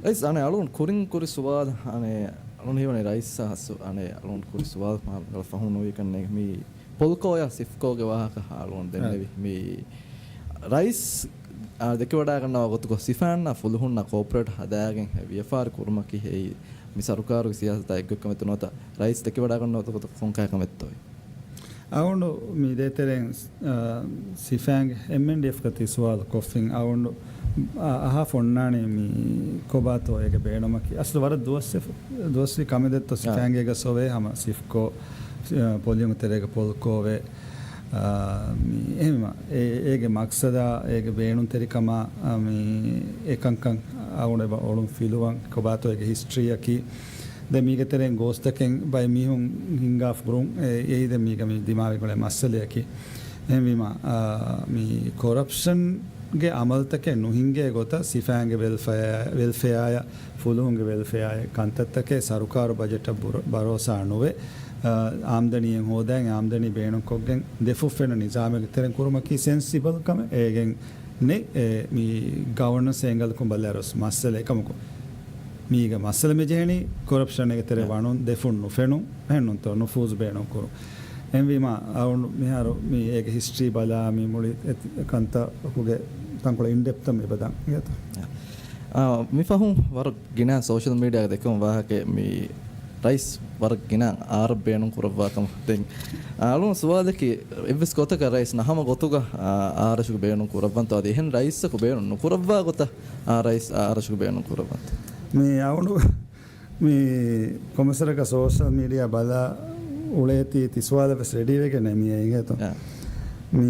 ރައީސް، އަނެ އަޅުން ކުރިން ކުރި ސުވާލު، އަނެ އަޅުން ހީވަނީ ރައީސް ހަސް، އަނެ އަޅުން ކުރި ސުވާލު މާ ފަހުން ނުވީ ކަންނޭ މީ ޕޮލްކޯ ޔާ ސިފްކޯގެ ވާހަކަ އަޅުން ދެންނެވި. އަ. މީ ރައީސް، އާ، ދެކެވަޑާގަންނަވާ ގޮތުގަ ސިފައިންނާ ފުލުހުންނާ ކޯޕަރޭޓް ހަދާގެން ވިޔަފާރި ކުރުމަކީ އެއީ މި ސަރުކާރުގެ ސިޔާސަތާ އެއްގޮތްކަމެއްތޯ ނުވަތަ ރައީސް ދެކެވަޑާގަންނަވާ ގޮތުގަ ކޮންކަހަލަ ކަމެއްތޯއޭ؟ އަވަނޑު މި ދޭތެރެއިން، އާ، ސިފައިންގެ އެމްއެންޑީއެފްގަ ތި ސުވާލު ކޮށްފިން އަވަނޑު، އާ، އަހާފަ އޮންނާނީ މި ކޮބާތޯ އޭގެ ބޭނުމަކީ. އަސްލު ވަރަށް ދުވަސްވެފަ-، ދުވަސްވީ ކަމެއް ދެއްތޯ އާ. ސިފައިންގޭގަ ސޮވޭ ހަމަ ސިފްކޯ، އާ، ޕޮލިއުން ތެރޭގަ ޕޮލްކޯވެ، އާ، މި އެހެންވީމަ އޭ-، އޭގެ މަގްސަދާ، އޭގެ ބޭނުންތެރިކަމާ، އާ، މި އެކަންކަން އަވަނޑު އެބަ އޮޅުން ފިލުވަން ކޮބާތޯ އޭގެ ހިސްޓްރީއަކީ. ދެން މީގެ ތެރެއިން ގޯސްތަކެއް ބައެއް މީހުން ހިންގާފަ ގުޅުން އެ-، އެއީ ދެން މީގަ މި ދިމާވި ގުޅޭ މައްސަލަޔަކީ. އެހެންވީމަ، އާ، މި ކޮރަޕްޝަންގެ އަމަލުތަކެއް ނުހިނގޭ ގޮތަށް ސިފައިންގެ ވެލްފެއާ-، ވެލްފެއާއަށް، ފުލުހުންގެ ވެލްފެއާއަށް ކަންތައްތަކެއް ސަރުކާރު ބަޖެޓަށް ބުރ-، ބަރޯސާ ނުވެ، އާ، އާމްދަނީއެއް ހޯދައި، އާމްދަނީ ބޭނުންކޮށްގެން ދެފުށް ފެންނަ ނިޒާމެއްގެ ތެރެއިން ކުރުމަކީ ސެންސިބަލް ކަމެއް. އޭގެން ނެތް، އެ، މި ގަވަނަންސް އެންގަލަކުން ބަލާއިރުވެސް މައްސަލަ އެކަމަކު، މީގަ މައްސަލަ މި ޖެހެނީ ކޮރަޕްޝަން އޭގެ ތެރޭ ވަނުން، ދެފުން ނުފެނުން، އެހެންނޫންތޯ ނުފޫޒު ބޭނުން ކުރުން. އެހެންވީމަ އަވަނޑު މިހާރު މި އޭގެ ހިސްޓްރީ ބަލާ، މި މުޅި އެތި ކަންތަކުގެ ތަންކޮޅެއް އިންޑެޕްތަށް މި އެބަ ދަން އިނގޭތޯ. އާ، މި ފަހުން ވަރަށް ގިނަ ސޯޝަލް މީޑިއާގަ ދެކެވުނު ވާހަކައެއް މި ރައީސް ވަރަށް ގިނަ އާރަށް ބޭނުން ކުރައްވާ ކަމަށް. ދެން އަޅުގަނޑު ސުވާލަކީ، އެއްވެސް ގޮތަކަށް ރައީސް ނަހަމަ ގޮތުގަ، އާ، އާރަށުގެ ބޭނުން ކުރައްވަންތޯ އަދި އެހެން ރައީސަކު ބޭނުން ނުކުރައްވާ ގޮތަށް، އާ، ރައީސް އާރަށުގެ ބޭނުން ކުރައްވަންތޯ؟ މި އަވަނޑު މި ކޮންމެސް ވަރަކަށް ސޯޝަލް މީޑިއާ ބަލާ އުޅޭތީ ތި ސުވާލަށް ވެސް ރެޑީވެގެން މި އިނގޭތޯ. އާ. މި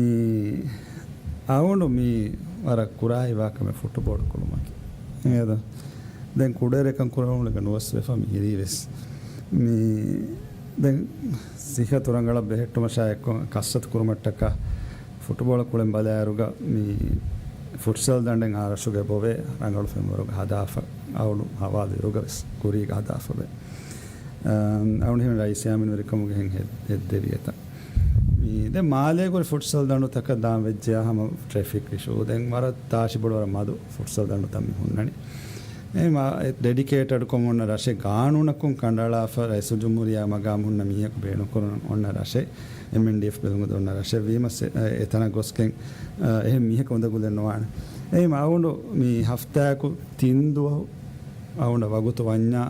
އަވަނޑު މި ވަރަށް ކުރާ ހިވާ ކަމެއް ފުޓުބޯޅަ ކުޅުމަކީ. އިނގޭތޯ؟ ދެން ކުޑައިރަކަށް ކުރެވުނު ނުވަސްވެފަ މިހިރީ ވެސް. މި ދެން ސިހަތު ރަނގަޅަށް ބެހެއްޓުމަށާއެކު ކަސްރަތު ކުރުމަށްޓަކާ ފުޓުބޯޅަ ކުޅެން ބަލާއިރުގަ މި ފުޓްސަލް ދަނޑެއް އާރަށުގެ ބޮވޭ ރަނގަޅު ފެންވަރުގަ ހަދާފަ އަވަނޑު ހަވާލު އިރުގަ ވެސް ކުރީގަ ހަދާފަ ވޭ. އަވަނޑު ހިމެން ރައީސް ޔާމީން ވެރިކަމުގެ ހެން ހެ-، ހެއްދެވި އެތަން. މި ދެ މާލޭގުޅި ފުޓްސަލް ދަނޑުތަކަށް ދާން ވެއްޖެޔާ ހަމަ ޓްރެފިކް އިޝޫ. ދެން ވަރަށް ތާށިބޮޑު ވަރަށް މަދު ފުޓްސަލް ދަނޑުތައް މި ހުންނަނީ. އެ މާ-، އެ ޑެޑިކޭޓަޑްކޮށް އޮންނަ ރަށެއް ގާނޫނަކުން ކަނޑައަޅާފަ ރައީސުލްޖުމްހޫރިއްޔާ މަގާމު ހުންނަ މީހަކު ބޭނުންކުރަން އޮންނަ ރަށެއް، އެމްއެންޑީއެފް ބެލުމުގެ އޮންނަ ރަށެއް ވީމަ ސެ-، އެ، އެތަނަށް ގޮސްގެން، އެ، އެހެން މީހަކު އުނދަގުލެއް ނުވާނެ. އެހެން އަވަނޑު މި ހަފްތާއަކު ތިން ދުވަހު އަވަނޑަށް ވަގުތު ވަންޏާ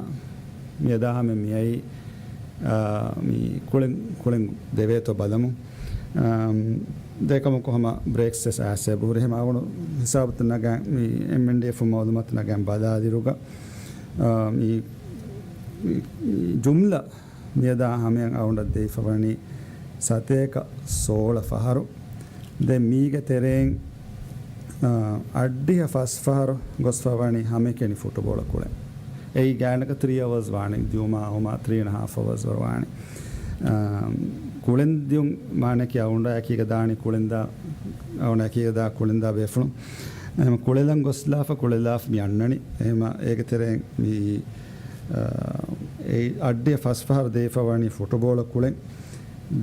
މިއަދާ ހަމަ މިއައީ، އާ، މި ކުޅެން، ކުޅެން ދެވޭތޯ ބަލަމުން. އާ، ދޭކަމަކު ހަމަ ބްރޭކްސް ވެސް އައިސް އެބަހުރި. ހަމަ އަވަނޑު ހިސާބުތައް ނަގަން މި އެމްއެންޑީއެފް މައުލޫމާތު ނަގަން ބަލާލިރުގަ، އާ، މި، މި، މި ޖުމްލަ މިއަދާ ހަމަޔަށް އަވަނޑަށް ދެވިފަވަނީ ސަތޭކަ ސޯޅަ ފަހަރު. ދެން މީގެ ތެރެއިން، އަ، އައްޑިހަ ފަސް ފަހަރު ގޮސްފަވަނީ ހަމައެކަނި ފުޓުބޯޅަ ކުޅެން. އެއީ ގާތްގަނޑަކަށް ތްރީ އަވަރސް ވާނެ، ދިޔުމާ އަހުމާ ތްރީ އެންޑް ހާފް އަވަރސް ވަރު ވާނެ. އަ، ކުޅެން ދިޔުން މާނައަކީ އަވަނޑާ އެކީގަ ދާނީ ކުޅެންދާ، އަވަނޑާ އެކީގަ ދާ ކުޅެންދާ ބޭފުޅުން. އެހެން ކުޅެލަން ގޮސްލާފަ، ކުޅެލާފަ މި އަންނަނީ. އެހެމަ އޭގެ ތެރެއިން މި، އަ، އެ އައްޑިހަ ފަސް ފަހަރު ދެވިފަވަނީ ފުޓުބޯޅަ ކުޅެން.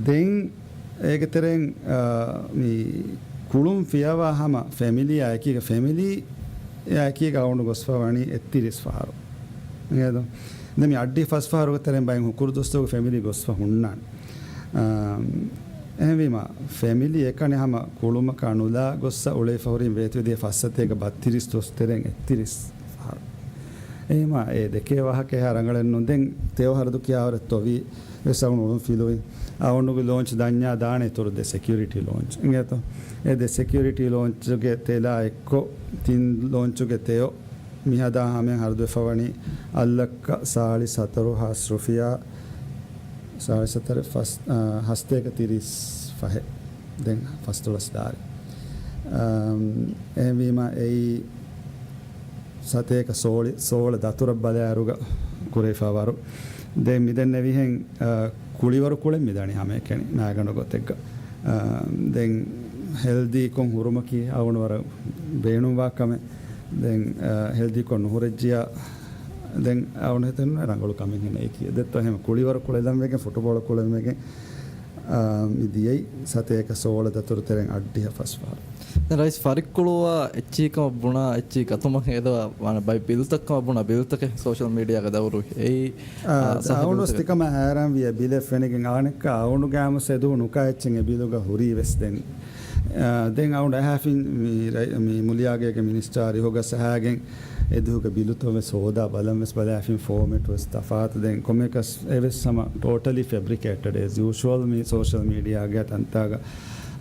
ދެން އޭގެ ތެރެއިން، އާ، މި ކުޅުން ފިޔަވާ ހަމަ ފެމިލީއާ އެކީގަ، ފެމިލީއާ އެކީގަ އަވަނޑު ގޮސްފަ ވަނީ އެއްތިރީސް ފަހަރު. އިނގޭތޯ؟ ދެން މި އައްޑި ފަސް ފަހަރުގެ ތެރެއިން ބައެއް ހުކުރު ދުވަސްތަކުގެ ފެމިލީ ގޮސްފަ ހުންނާނެ. އާ، އެހެންވީމަ، ފެމިލީ އެކަނި ހަމަ ކުޅުމަކާ ނުލާ ގޮއްސަ އުޅޭފަ ހުރީ ވޭތުވެދިޔަ ފައްސަތޭކަ ބައްތިރީސް ދުވަސް ތެރެއިން އެއްތިރީސް ފަހަރު. އެހެމަ، އެ ދެކޭ ވާހަކަ އެހާ ރަނގަޅެއް ނޫން. ދެން ތެޔޮ ހަރަދު ކިޔާވަރެއް ތޮވީ ވެސް އަޅުން އުޅުން ފިލުވި. އަޅުންގެ ލޯންޗް ދަންޏާ ދާނެ އިތުރު ދެ ސެކިއުރިޓީ ލޯންޗް. އިނގޭތޯ؟ އެ ދެ ސެކިއުރިޓީ ލޯންޗުގެ ތެލާ އެއްކޮށް ތިން ލޯންޗުގެ ތެޔޮ މިހަދާ ހަމަޔަށް ހަރުދުވެފަ ވަނީ އަށް ލައްކަ ސާޅީސް ހަތަރު ހާސް ރުފިޔާ، ސާޅީސް ހަތަރު ފަސް، އާ، ހަސަތޭކަ ތިރީސް ފަހެއް. ދެން ފަސްދޮޅަސް ދާރި. އާ، އެހެންވީމަ އެއީ ސަތޭކަ ސޯޅި، ސޯޅަ ދަތުރަށް ބަލާއިރުގަ ކުރެވިފާ ވަރު. ދެން މިދެންނެވިހެން، އާ، ކުޅިވަރު ކުޅެން މިދަނީ ހަމައެކަނި ނާގަނޑު ގޮތެއްގަ. އާ، ދެން ހެލްދީކޮށް ހުރުމަކީ އަޅުގަނޑު ވަރަށް ބޭނުންވާ ކަމެއް. ދެން، އާ، ހެލްދީކޮށް ނުހުރެއްޖިޔާ ދެން އަޅުގަނޑު ހިތަށް ރަނގަޅު ކަމެއް ހިނގޭ ކީ. ދެއްތޯ އެހެން ކުޅިވަރު ކުޅެލަން ވެގެން ފުޓުބޯޅަ ކުޅެން ވެގެން، އާ، މި ދިޔައީ ސަތޭކަ ސޯޅަ ދަތުރު ތެރެއިން އަށްޑިހަ ފަސް ފަހަރު. ދެން ރައީސް ފަރިއްކުޅުވާ އެއްޗިހިކަމަށް ބުނާ އެއްޗިހި ކަތުމަށް އެދޮވާ ވާނެ ބައެއް ބިލުތައްކަމަށް ބުނާ ބިލުތަކެއް ސޯޝަލް މީޑިއާގަ ދައުރުވި. އެއީ، އާ، އާ، ސައްހަ އަޅުގަނޑު ވެސް ބިލުތަކެއް. ތިކަމަށް ހައިރާންވި އެ ބިލެއް ފެނިގެން އާނެއްކާ އަޅުގަނޑު ގާމުސް އެދުހު ނުކާ އެއްޗެއް އެ ބިލުގަ ހުރީ ވެސް ދެން. އާ، ދެން އަޅުގަނޑު އަހާފިން މި ރައި-، މި މުލިޔާގޭގެ މިނިސްޓާ ރިހުގަ ސަހާގެން އެދުހުގެ ބިލުތައް ވެސް ހޯދާ ބަލަން ވެސް ބަލާފިން ފޯމެޓް ވެސް ތަފާތު. ދެން ކޮންމެއަކަސް އެވެސް ހަމަ ޓޯޓަލީ ފެބްރިކޭޓެޑް އޭޒް ޔޫޝުއަލް މި ސޯޝަލް މީޑިއާގެ ތަންތާގަ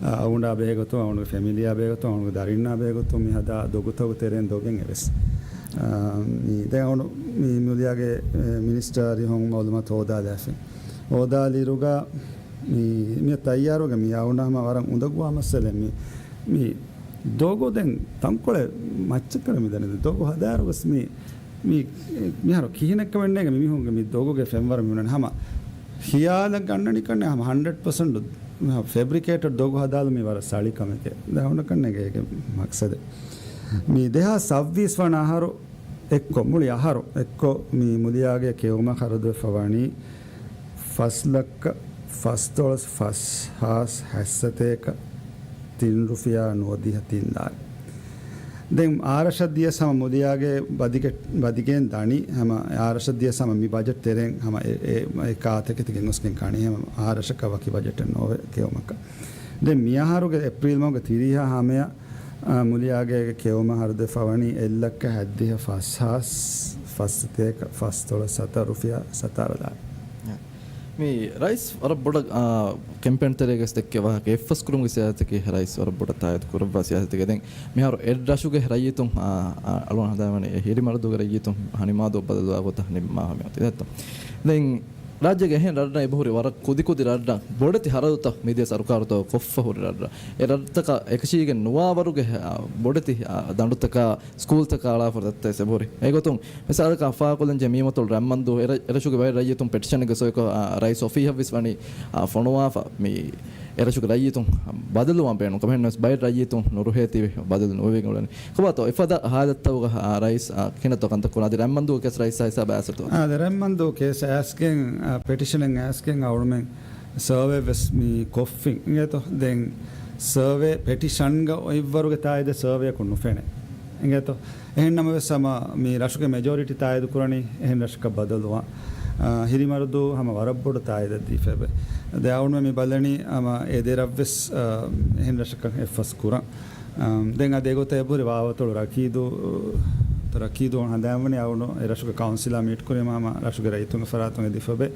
އަ، އަޅުގަނޑާ ބެހޭގޮތުން، އަޅުގަނޑު ފެމިލީއާ ބެހޭގޮތުން، އަޅުގަނޑު ދަރިންނާ ބެހޭގޮތުން މި ހަދާ ދޮގުތަކުގެ ތެރެއިން ދޮގެއް އެވެސް. އަ، މި ދެން އަޅުގަނޑު މި މުލިޔާގެ، އެ، މިނިސްޓާ ރިހުން މައުލޫމާތު ހޯދާލާފިން. ހޯދާލިއިރުގަ މި، މި ތައްޔާރުގަ މި އަޅުގަނޑަށް ހަމަ ވަރަށް އުނދަގޫވާ މައްސަލައެއް މި، މި ދޮގު ދެން ތަންކޮޅެއް މައްޗަށްކަރަ މި ދަނީ ދޮގު ހަދާއިރުވެސް މި މި، މިހާރު ކިހިނެއްކަމެއް ނޭނގެ މި މީހުންގެ މި ދޮގުގެ ފެންވަރަށް މި ހުންނަނީ ހަމަ ޚިޔާލަށް ގަންނަނީ ކަންނޭ ހަމަ ހަންޑްރެޑް ޕަސެންޓް ފެބްރިކޭޓެޑް ދޮގު ހަދާލުމީ ވަރަށް ސަޅި ކަމެކޭ. ދެން ހުންނަ ކަންނޭނގެ އޭގެ މަޤްޞަދެއް. މި ދެހާސް ސައްބީސް ވަނަ އަހަރު އެއްކޮށް، މުޅި އަހަރު އެއްކޮށް މި މުލިޔާގެ ކެއުމަށް ޚަރަދުވެފަ ވަނީ ފަސް ލައްކަ ފަސްދޮޅަސް ފަސް ހާސް ހަތްސަތޭކަ ތިން ރުފިޔާ ނުވަދިހަ ތިން ދާރި. ދެން އާރަށަށް ދިޔަސް ހަމަ މުލިޔާގެ ބަދިގެ-، ބަދިގެން ދަނީ ހަމަ އާރަށަށް ދިޔަސް ހަމަ މި ބަޖެޓް ތެރެއިން ހަމަ އެ، އެ، އެ ކާތަކެތި ގެންގޮސްގެން ކާނީ ހަމަ އާރަށަކަށް ވަކި ބަޖެޓެއް ނޯވޭ ކެއުމަކަށް. ދެން މިއަހަރުގެ އޭޕްރީލް މަހުގެ ތިރީހާ ހަމަޔަށް، އާ، މުލިޔާގޭގެ ކެއުމަށް ޚަރަދުވެފަ ވަނީ އެއްލައްކަ ހަތްދިހަ ފަސް ހާސް ފަސްސަތޭކަ ފަސްދޮޅަސް ސަތާރަ ރުފިޔާ ސަތާރަ ދާރި. މި ރައީސް ވަރަށް ބޮޑަށް، އާ، ކެމްޕޭން ތެރޭގަސް ދެއްކޭ ވާހަކަ އެއްފަސް ކުރުމުގެ ސިޔާސަތަކީ ރައީސް ވަރަށް ބޮޑަށް ތާއީދު ކުރައްވާ ސިޔާސަތެކޭ. ދެން މިހާރު އެއް ރަށުގެ ރައްޔިތުން، އާ، އާ، އަޅުވަން ހަދާވަނީ އެ ހިރިމަރަދޫގެ ރައްޔިތުން ހަނިމާދު ބަދަލުވާ ގޮތަށް ނިންމާފަ މިއޮތީ. ދެއްތޯ؟ ދެން ރާއްޖޭގެ އެހެން ރަށްރަށް އެބަހުރި ވަރަށް ކުދިކުދި ރަށްރަށް ބޮޑެތި ހަރަދުތައް މިދިޔަ ސަރުކާރުތަކުގަ ކޮށްފަ ހުރި ރަށްރަށް. އެ ރަށްތަކަށް އެކަށީގެން ނުވާވަރުގެ، އާ، ބޮޑެތި، އާ، ދަނޑުތަކާ، ސްކޫލްތަކާ އަޅާފަ ރަށްތައް އެބަހުރި. އެގޮތުން މިސާލަކަށް ފާކޮށްލަންޖެހޭ މީމަތޮޅު ރަތްމަންދޫ އެ ރަ-، އެރަށުގެ ބައެއް ރައްޔިތުން ޕެޓިޝަނެއްގެ ސޮއިކޮށް، އާ، ރައީސް އޮފީހަށްވެސް ވަނީ، އާ، ފޮނުވާފަ މި އެރަށުގެ ރައްޔިތުން ބަދަލުވާން ބޭނުން ކަމެއް ނުވެސް ބައެއް ރައްޔިތުން ނުރުހޭތީވެ ބަދަލު ނުވެވިގެން އުޅެނީ. ކޮބާތޯ އެފަދަ ހާލަތްތަކުގަ، އާ، ރައީސް، އާ، ކިހިނެއްތޯ ކަންތައް ކުރާ؟ އަދި ރަތްމަންދޫ ކޭސް ރައީސް ހިސާބަށް އައިސްފަތޯ؟ އާ، ދެ ރަތްމަންދޫ ކޭސް އައިސްގެން، އާ، ޕެޓިޝަނެއް އައިސްގެން އަޅުމެން ސަރވޭ ވެސް މި ކޮށްފިން އިނގޭތޯ. ދެން ސަރވޭ ޕެޓިޝަންގަ އޮތްވަރުގެ ތާއީދެއް ސަރވޭއަކުން ނުފެނޭ. އިނގޭތޯ. އެހެން ނަމަވެސް ހަމަ މި ރަށުގެ މެޖޯރިޓީ ތާއީދު ކުރަނީ އެހެން ރަށަކަށް ބަދަލުވާން. އާ، ހިރިމަރަދޫ ހަމަ ވަރަށް ބޮޑު ތާއީދެއް ދީފައިބެ. ދެ އަޅުމެން މި ބަލަނީ ހަމަ އެ ދެ ރަށްވެސް، އާ، އެހެން ރަށަކަށް އެއްފަސް ކުރަން. އާ، ދެން އަދި އެގޮތަށް އެބަހުރި ވާވަތޮޅު ރަކީދޫ، ރަކީދޫ ހަނދާންވަނީ އަޅުގަނޑު އެ ރަށުގެ ކައުންސިލާ މީޓް ކުރީމަ ހަމަ ރަށުގެ ރައްޔިތުންގެ ފަރާތުން އެދިފަބެ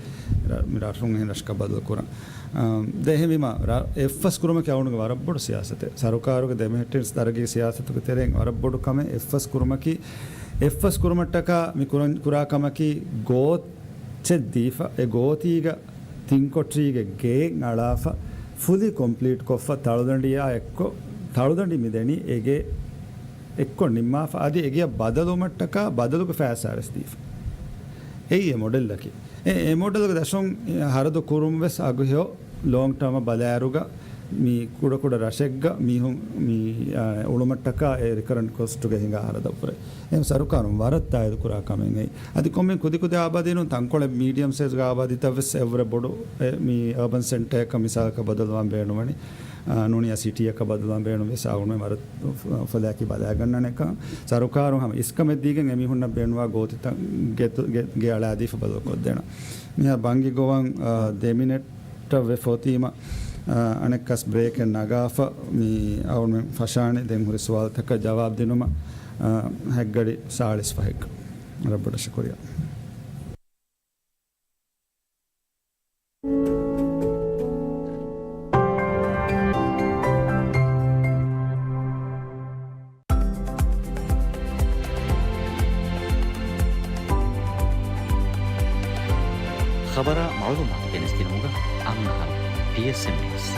މި ރަށުން އެހެން ރަށަކަށް ބަދަލު ކުރަން. އާ، ދެ އެހެންވީމަ ރަ-، އެއްފަސް ކުރުމަކީ އަޅުގަނޑުގެ ވަރަށް ބޮޑު ސިޔާސަތެއް. ސަރުކާރުގެ ދެމެހެއްޓެނިސް ދަރަގީ ސިޔާސަތުގެ ތެރެއިން ވަރަށް ބޮޑު ކަމެއް އެއްފަސް ކުރުމަކީ، އެއްފަސް ކުރުމަށްޓަކާ މި ކުރަން-، ކުރާ ކަމަކީ ގޯތް އެއްޗެއް ދީފަ، އެ ގޯތީގަ ތިން ކޮޓަރީގެ ގެއެއް އަޅާފަ، ފުލީ ކޮމްޕްލީޓް ކޮށްފަ، ތަޅުދަނޑިއާ އެއްކޮށް، ތަޅުދަނޑި މިދެނީ އެގެ އެއްކޮށް ނިންމާފަ، އަދި އެގެއަށް ބަދަލުވުމަށްޓަކާ ބަދަލުގެ ފައިސާވެސް ދީފަ. އެއީ އެ މޮޑެލްއަކީ. އެ، އެ މޮޑެލްގެ ދަށުން ހަރަދު ކުރުން ވެސް އަގުހެޔޮ ލޯންގް ޓާމަށް ބަލާއިރުގަ މި ކުޑަކުޑަ ރަށެއްގަ މީހުން މި، އާ، އުޅުމަށްޓަކާ އެ ރިކަރަންޓް ކޮސްޓުގެ ހިނގާ ހަރަދަށްވުރެ. އެހެން ސަރުކާރުން ވަރަށް ތާއީދު ކުރާ ކަމެއް އެއީ. އަދި ކޮންމެ ކުދިކުދި އާބާދީނުން ތަންކޮޅެއް މީޑިއަމް ސައިޒްގެ އާބާދީތައް ވެސް އެއްވުރެ ބޮޑު އެ މި އަރބަން ސެންޓަރއަކަށް މިސާލަކަށް ބަދަލުވާން ބޭނުންވަނީ. އާ، ނޫނީ ސިޓީއަކަށް ބަދަލުވާން ބޭނުން ވެސް އަޅުގަނޑުމެން ވަރަށް ފު-، ފުލާކީ ބަލާގަންނަނެކަން. ސަރުކާރުން ހަމަ އިސްކަމެއް ދީގެން އެމީހުންނަށް ބޭނުންވާ ގޯތިތައް ގެ-، ގެ-، ގެ އަޅާދީފަ ބަދަލުކޮށްދޭނަން. މިހާ ބަންގި ގޮވަން، އާ، ދެ މިނެޓް ވެފަ އޮތީމަ، އާ، އަނެއްކާސް ބްރޭކެއް ނަގާފަ މި އަޅުމެން ފަށާނެ ދެން ހުރި ސުވާލުތަކަށް ޖަވާބު ދިނުމަށް، އާ، ހަތްގަޑި ސާޅީސް ފަހެއްގަ. ރައްބަޑަށަ ކުރިޔާ. ޚަބަރާ މަޢުލޫމާތު ގެނެސްދިނުމުގަ އަންނަ ހަމަ ޕީއެސްއެމް ނިއުސް.